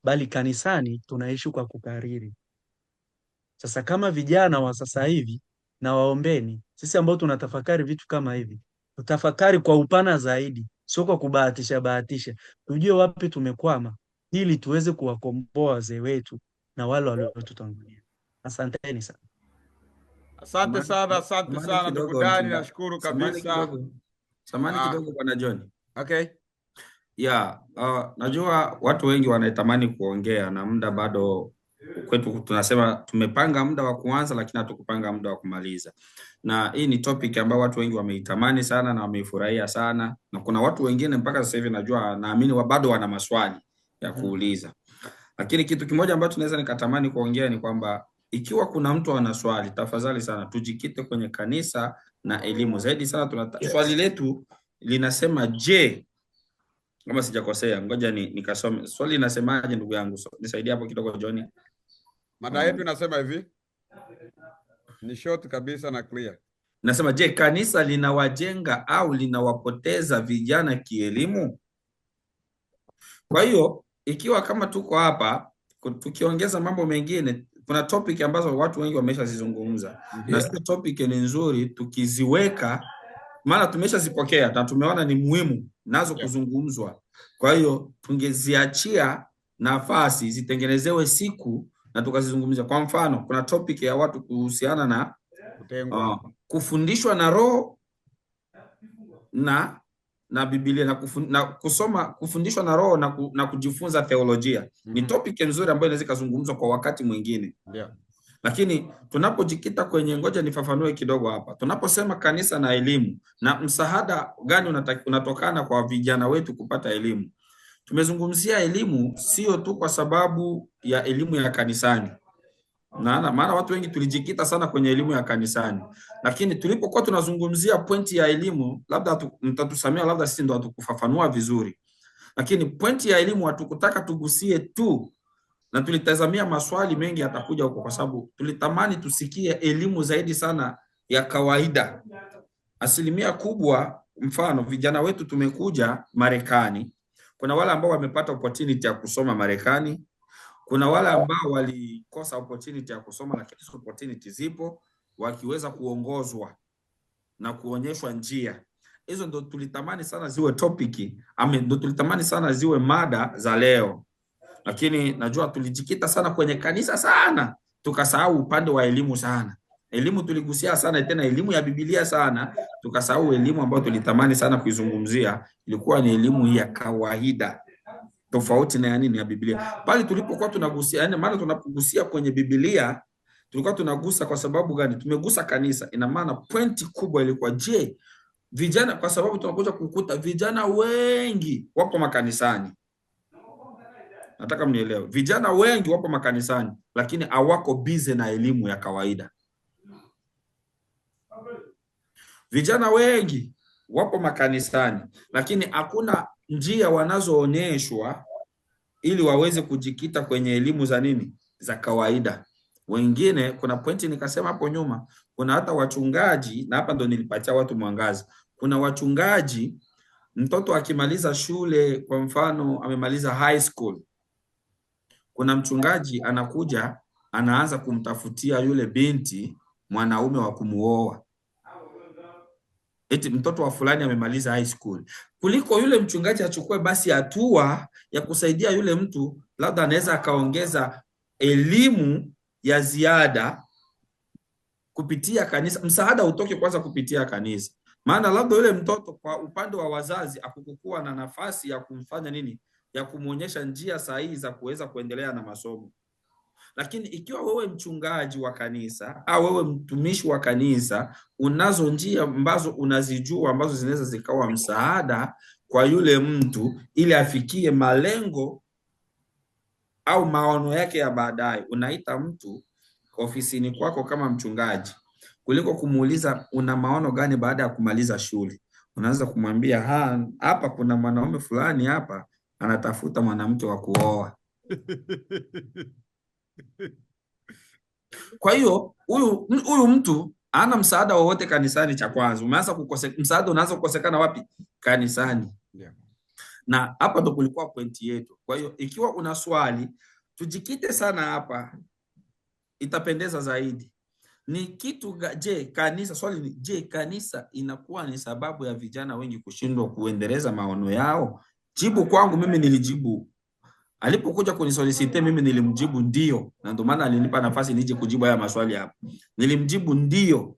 bali kanisani tunaishi kwa kukariri. Sasa kama vijana wa sasa hivi, na waombeni sisi ambao tunatafakari vitu kama hivi, tutafakari kwa upana zaidi, sio kwa kubahatisha bahatisha, tujue wapi tumekwama ili tuweze kuwakomboa wazee wetu na wale waliotutangulia. Asanteni sana. Asante sana, asante sana ndugu Dani, nashukuru kabisa. Samahani kidogo bwana John. Okay. Yeah, najua watu wengi wanaitamani kuongea na muda bado kwetu, tunasema tumepanga muda wa kuanza lakini hatukupanga muda wa kumaliza. Na hii ni topic ambayo watu wengi wameitamani sana na wameifurahia sana, na kuna watu wengine mpaka sasa hivi najua naamini bado wana maswali ya kuuliza. Lakini kitu kimoja ambacho naweza nikatamani kuongea ni kwamba ikiwa kuna mtu ana swali, tafadhali sana tujikite kwenye kanisa na elimu zaidi sana. Swali letu linasema je, kama sijakosea, ngoja nikasome. Swali linasemaje ndugu yangu? Nisaidie hapo kidogo Johnny. Mada yetu inasema hivi. Ni short kabisa na clear. Nasema je, kanisa linawajenga au linawapoteza vijana kielimu? Kwa hiyo ikiwa kama tuko hapa tukiongeza mambo mengine, kuna topic ambazo watu wengi wameshazizungumza. Na zile topic ni nzuri tukiziweka, maana tumeshazipokea na tumeona ni muhimu nazo kuzungumzwa. Kwa hiyo tungeziachia nafasi zitengenezewe siku na tukazizungumzia. Kwa mfano, kuna topic ya watu kuhusiana na kufundishwa na roho na Biblia na kusoma, kufundishwa na roho na kujifunza theolojia. Ni topic nzuri ambayo inaweza kuzungumzwa kwa wakati mwingine. Lakini tunapojikita kwenye, ngoja nifafanue kidogo hapa. Tunaposema kanisa na elimu na msaada gani unatokana kwa vijana wetu kupata elimu. Tumezungumzia elimu sio tu kwa sababu ya elimu ya kanisani. Maana watu wengi tulijikita sana kwenye elimu ya kanisani. Lakini tulipokuwa tunazungumzia pointi ya elimu, labda mtatusamia, labda sisi ndo hatukufafanua vizuri. Lakini pointi ya elimu hatukutaka tugusie tu, na tulitazamia maswali mengi yatakuja huko, kwa sababu tulitamani tusikie elimu zaidi sana ya kawaida. Asilimia kubwa, mfano vijana wetu tumekuja Marekani, kuna wale ambao wamepata opportunity ya kusoma Marekani, kuna wale ambao walikosa opportunity ya kusoma, lakini opportunity zipo wakiweza kuongozwa na kuonyeshwa njia. Hizo ndo tulitamani sana ziwe topic, ndo tulitamani sana ziwe mada za leo. Lakini najua tulijikita sana kwenye kanisa sana, tukasahau upande wa elimu sana. Elimu tuligusia sana, tena elimu ya Biblia sana, tukasahau elimu ambayo tulitamani sana kuizungumzia, ilikuwa ni elimu ya kawaida, tofauti na ya nini, ya Biblia. Pale tulipokuwa tunagusia, yani maana tunapogusia kwenye Biblia, tulikuwa tunagusa kwa sababu gani? Tumegusa kanisa. Ina maana pointi kubwa ilikuwa je, vijana, kwa sababu tunakuja kukuta vijana wengi wapo makanisani. Nataka mnielewe. Vijana wengi wapo makanisani, lakini hawako busy na elimu ya kawaida. Vijana wengi wapo makanisani, lakini hakuna njia wanazoonyeshwa ili waweze kujikita kwenye elimu za nini? Za kawaida. Wengine, kuna pointi nikasema hapo nyuma, kuna hata wachungaji, na hapa ndo nilipatia watu mwangaza. Kuna wachungaji, mtoto akimaliza shule, kwa mfano amemaliza high school, kuna mchungaji anakuja anaanza kumtafutia yule binti mwanaume wa kumuoa. Eti mtoto wa fulani amemaliza high school. Kuliko yule mchungaji achukue basi hatua ya kusaidia yule mtu, labda anaweza akaongeza elimu ya ziada kupitia kanisa, msaada utoke kwanza kupitia kanisa. Maana labda yule mtoto kwa upande wa wazazi akukukua na nafasi ya kumfanya nini, ya kumwonyesha njia sahihi za kuweza kuendelea na masomo. Lakini ikiwa wewe mchungaji wa kanisa au wewe mtumishi wa kanisa unazo njia ambazo unazijua ambazo zinaweza zikawa msaada kwa yule mtu ili afikie malengo au maono yake ya baadaye, unaita mtu ofisini kwako kama mchungaji, kuliko kumuuliza una maono gani baada ya kumaliza shule. Unaanza kumwambia hapa kuna mwanaume fulani hapa anatafuta mwanamke wa kuoa. Kwa hiyo huyu mtu hana msaada wowote kanisani. Cha kwanza umeanza msaada unaanza kukosekana wapi? Kanisani. Yeah. Na hapa ndo kulikuwa pointi yetu. Kwa hiyo ikiwa una swali, tujikite sana hapa, itapendeza zaidi. Ni kitu je, kanisa, swali ni je, kanisa inakuwa ni sababu ya vijana wengi kushindwa kuendeleza maono yao? Jibu kwangu mimi nilijibu. Alipokuja kunisolicite mimi nilimjibu ndio, na ndio maana alinipa nafasi nije kujibu haya maswali hapa. Nilimjibu ndio.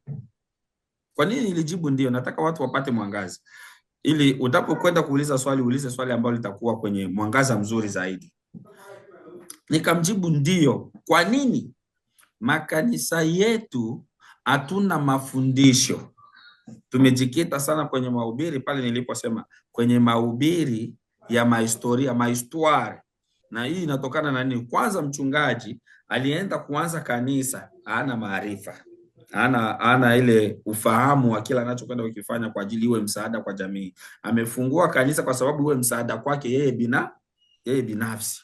Kwa nini nilijibu ndio? Nataka watu wapate mwangaza, ili utapokwenda kuuliza swali uulize swali ambalo litakuwa kwenye mwangaza mzuri zaidi. Nikamjibu ndio. Kwa nini? Makanisa yetu hatuna mafundisho. Tumejikita sana kwenye mahubiri, pale niliposema kwenye mahubiri ya mahistoria, mahistoria. Na hii inatokana na nini? Kwanza mchungaji alienda kuanza kanisa, hana maarifa, hana ile ufahamu wa kila anachokwenda kukifanya kwa ajili iwe msaada kwa jamii. Amefungua kanisa kwa sababu iwe msaada kwake yeye binafsi.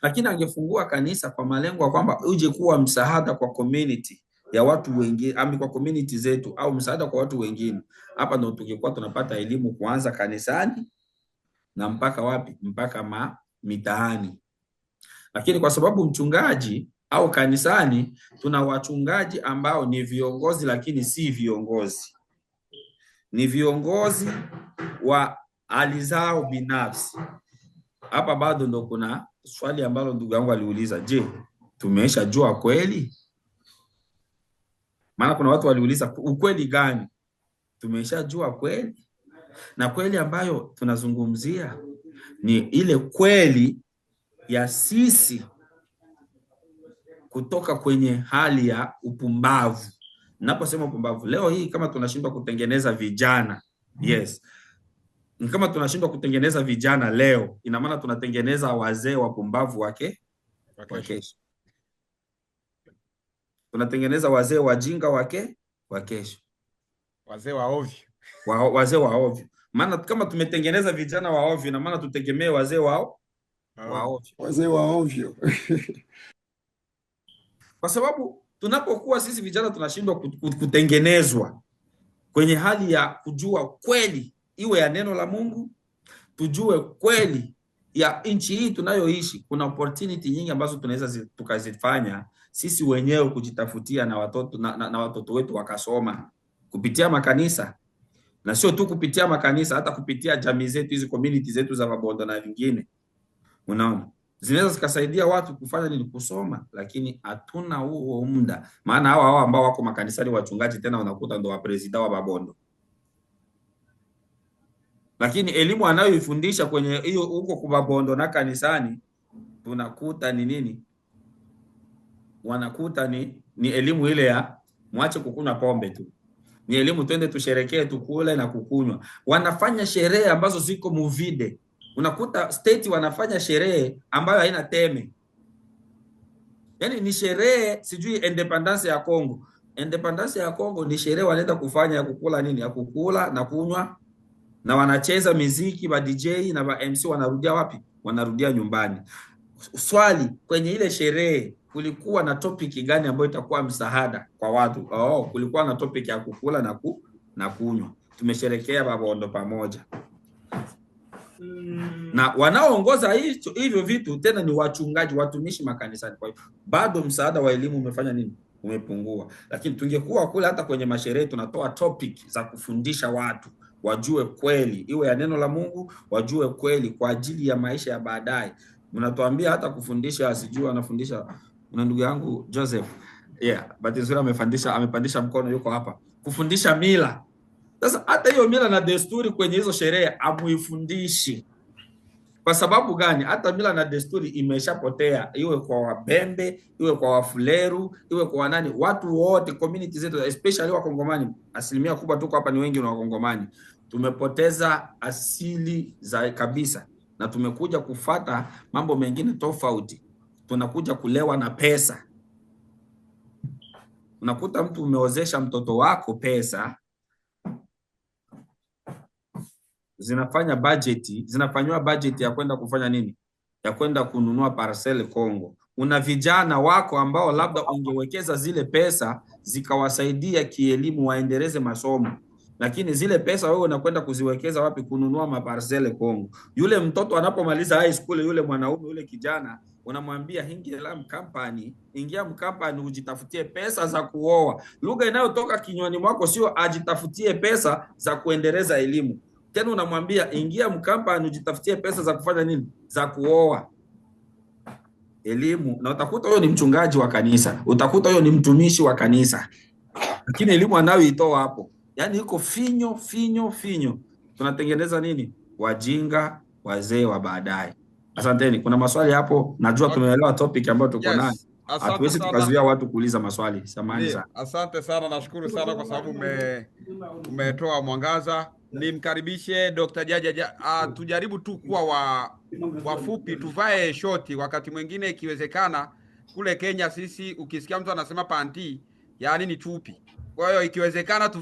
Lakini angefungua kanisa kwa malengo kwamba uje kuwa msaada kwa community ya watu wengine, ami kwa community zetu, au msaada kwa watu wengine. Hapa ndo tungekuwa tunapata elimu kuanza kanisani na mpaka wapi? Mpaka mitaani. Lakini kwa sababu mchungaji au kanisani tuna wachungaji ambao ni viongozi, lakini si viongozi, ni viongozi wa hali zao binafsi. Hapa bado ndo kuna swali ambalo ndugu yangu aliuliza, je, tumeshajua kweli? Maana kuna watu waliuliza ukweli gani? Tumeshajua kweli? Na kweli ambayo tunazungumzia ni ile kweli ya sisi kutoka kwenye hali ya upumbavu. Ninaposema upumbavu, leo hii kama tunashindwa kutengeneza vijana, yes, kama tunashindwa kutengeneza vijana leo, ina maana tunatengeneza wazee wapumbavu wake wa kesho. Tunatengeneza wazee wajinga wake wa kesho. Wazee wa ovyo. Wazee wa ovyo. Maana kama tumetengeneza vijana wa ovyo, ina maana tutegemee wazee wao wa ovyo. Wazee wa ovyo. Kwa sababu tunapokuwa sisi vijana tunashindwa kutengenezwa kwenye hali ya kujua kweli, iwe ya neno la Mungu, tujue kweli ya nchi hii tunayoishi. Kuna opportunity nyingi ambazo tunaweza tukazifanya sisi wenyewe kujitafutia na watoto na watoto wetu wakasoma kupitia makanisa. Na sio tu kupitia makanisa, hata kupitia jamii zetu hizi, community zetu za Mabondo na vingine. Unaona? Zinaweza zikasaidia watu kufanya nini? Kusoma, lakini hatuna huo muda. Maana hawa ambao wako makanisani wachungaji tena unakuta ndo wa president wa Mabondo. Lakini elimu anayoifundisha kwenye hiyo huko kwa Mabondo na kanisani tunakuta ni nini? Wanakuta ni elimu ile ya mwache kukunywa pombe tu. Ni elimu twende tusherekee tukule na kukunywa. Wanafanya sherehe ambazo ziko muvide. Unakuta state wanafanya sherehe ambayo haina teme. Yaani ni sherehe sijui independence ya Kongo. Independence ya Kongo ni sherehe wanaenda kufanya ya kukula nini? Ya kukula na kunywa, na wanacheza miziki ba DJ na ba MC, wanarudia wapi? Wanarudia nyumbani. Swali, kwenye ile sherehe kulikuwa na topic gani ambayo itakuwa msaada kwa watu? Oh, kulikuwa na topic ya kukula na kunywa. Tumesherekea Babondo pamoja. Na wanaoongoza hivyo vitu tena ni wachungaji, watumishi makanisani. Kwa hiyo bado msaada wa elimu umefanya nini? Umepungua. Lakini tungekuwa kule hata kwenye masherehe tunatoa topic za kufundisha watu wajue kweli, iwe ya neno la Mungu, wajue kweli kwa ajili ya maisha ya baadaye. Mnatuambia hata kufundisha, sijui anafundisha na ndugu yangu Joseph. Yeah, bahati nzuri amepandisha mkono, yuko hapa. Kufundisha mila. Sasa hata hiyo mila na desturi kwenye hizo sherehe amuifundishi. Kwa sababu gani? Hata mila na desturi imeshapotea, iwe kwa Wabembe, iwe kwa Wafuleru, iwe kwa wanani, watu wote, community zetu, especially Wakongomani, asilimia kubwa tuko hapa ni wengi na Wakongomani, tumepoteza asili za kabisa na tumekuja kufata mambo mengine tofauti. Tunakuja kulewa na pesa. Unakuta mtu umeozesha mtoto wako pesa, zinafanya bajeti, zinafanywa bajeti ya kwenda kufanya nini? Ya kwenda kununua parcel Kongo. Una vijana wako ambao labda ungewekeza zile pesa zikawasaidia kielimu waendeleze masomo, lakini zile pesa wewe unakwenda kuziwekeza wapi? Kununua maparcele Kongo. Yule mtoto anapomaliza high school, yule mwanaume yule kijana unamwambia ingia mkampani, ingia mkampani ujitafutie pesa za kuoa. Lugha inayotoka kinywani mwako sio ajitafutie pesa za kuendeleza elimu. Tena unamwambia ingia mkampani ujitafutie pesa za kufanya nini? Za kuoa. Elimu. Na utakuta huyo ni mchungaji wa kanisa, utakuta huyo ni mtumishi wa kanisa, lakini elimu anayoitoa hapo, yaani iko finyo finyo finyo. Tunatengeneza nini? Wajinga wazee wa baadaye. Asanteni. Kuna maswali hapo? Najua tumeelewa topic ambayo tuko nayo. Yes, asante Hatuwezi sana. tukazuia watu kuuliza maswali. Samahani Ndio, sana. asante sana, nashukuru sana kwa sababu umetoa mwangaza. Nimkaribishe Dr. Jaja. Tujaribu tu kuwa wafupi, tuvae shoti wakati mwingine ikiwezekana. Kule Kenya sisi ukisikia mtu anasema panti, yaani ni chupi. Kwa hiyo ikiwezekana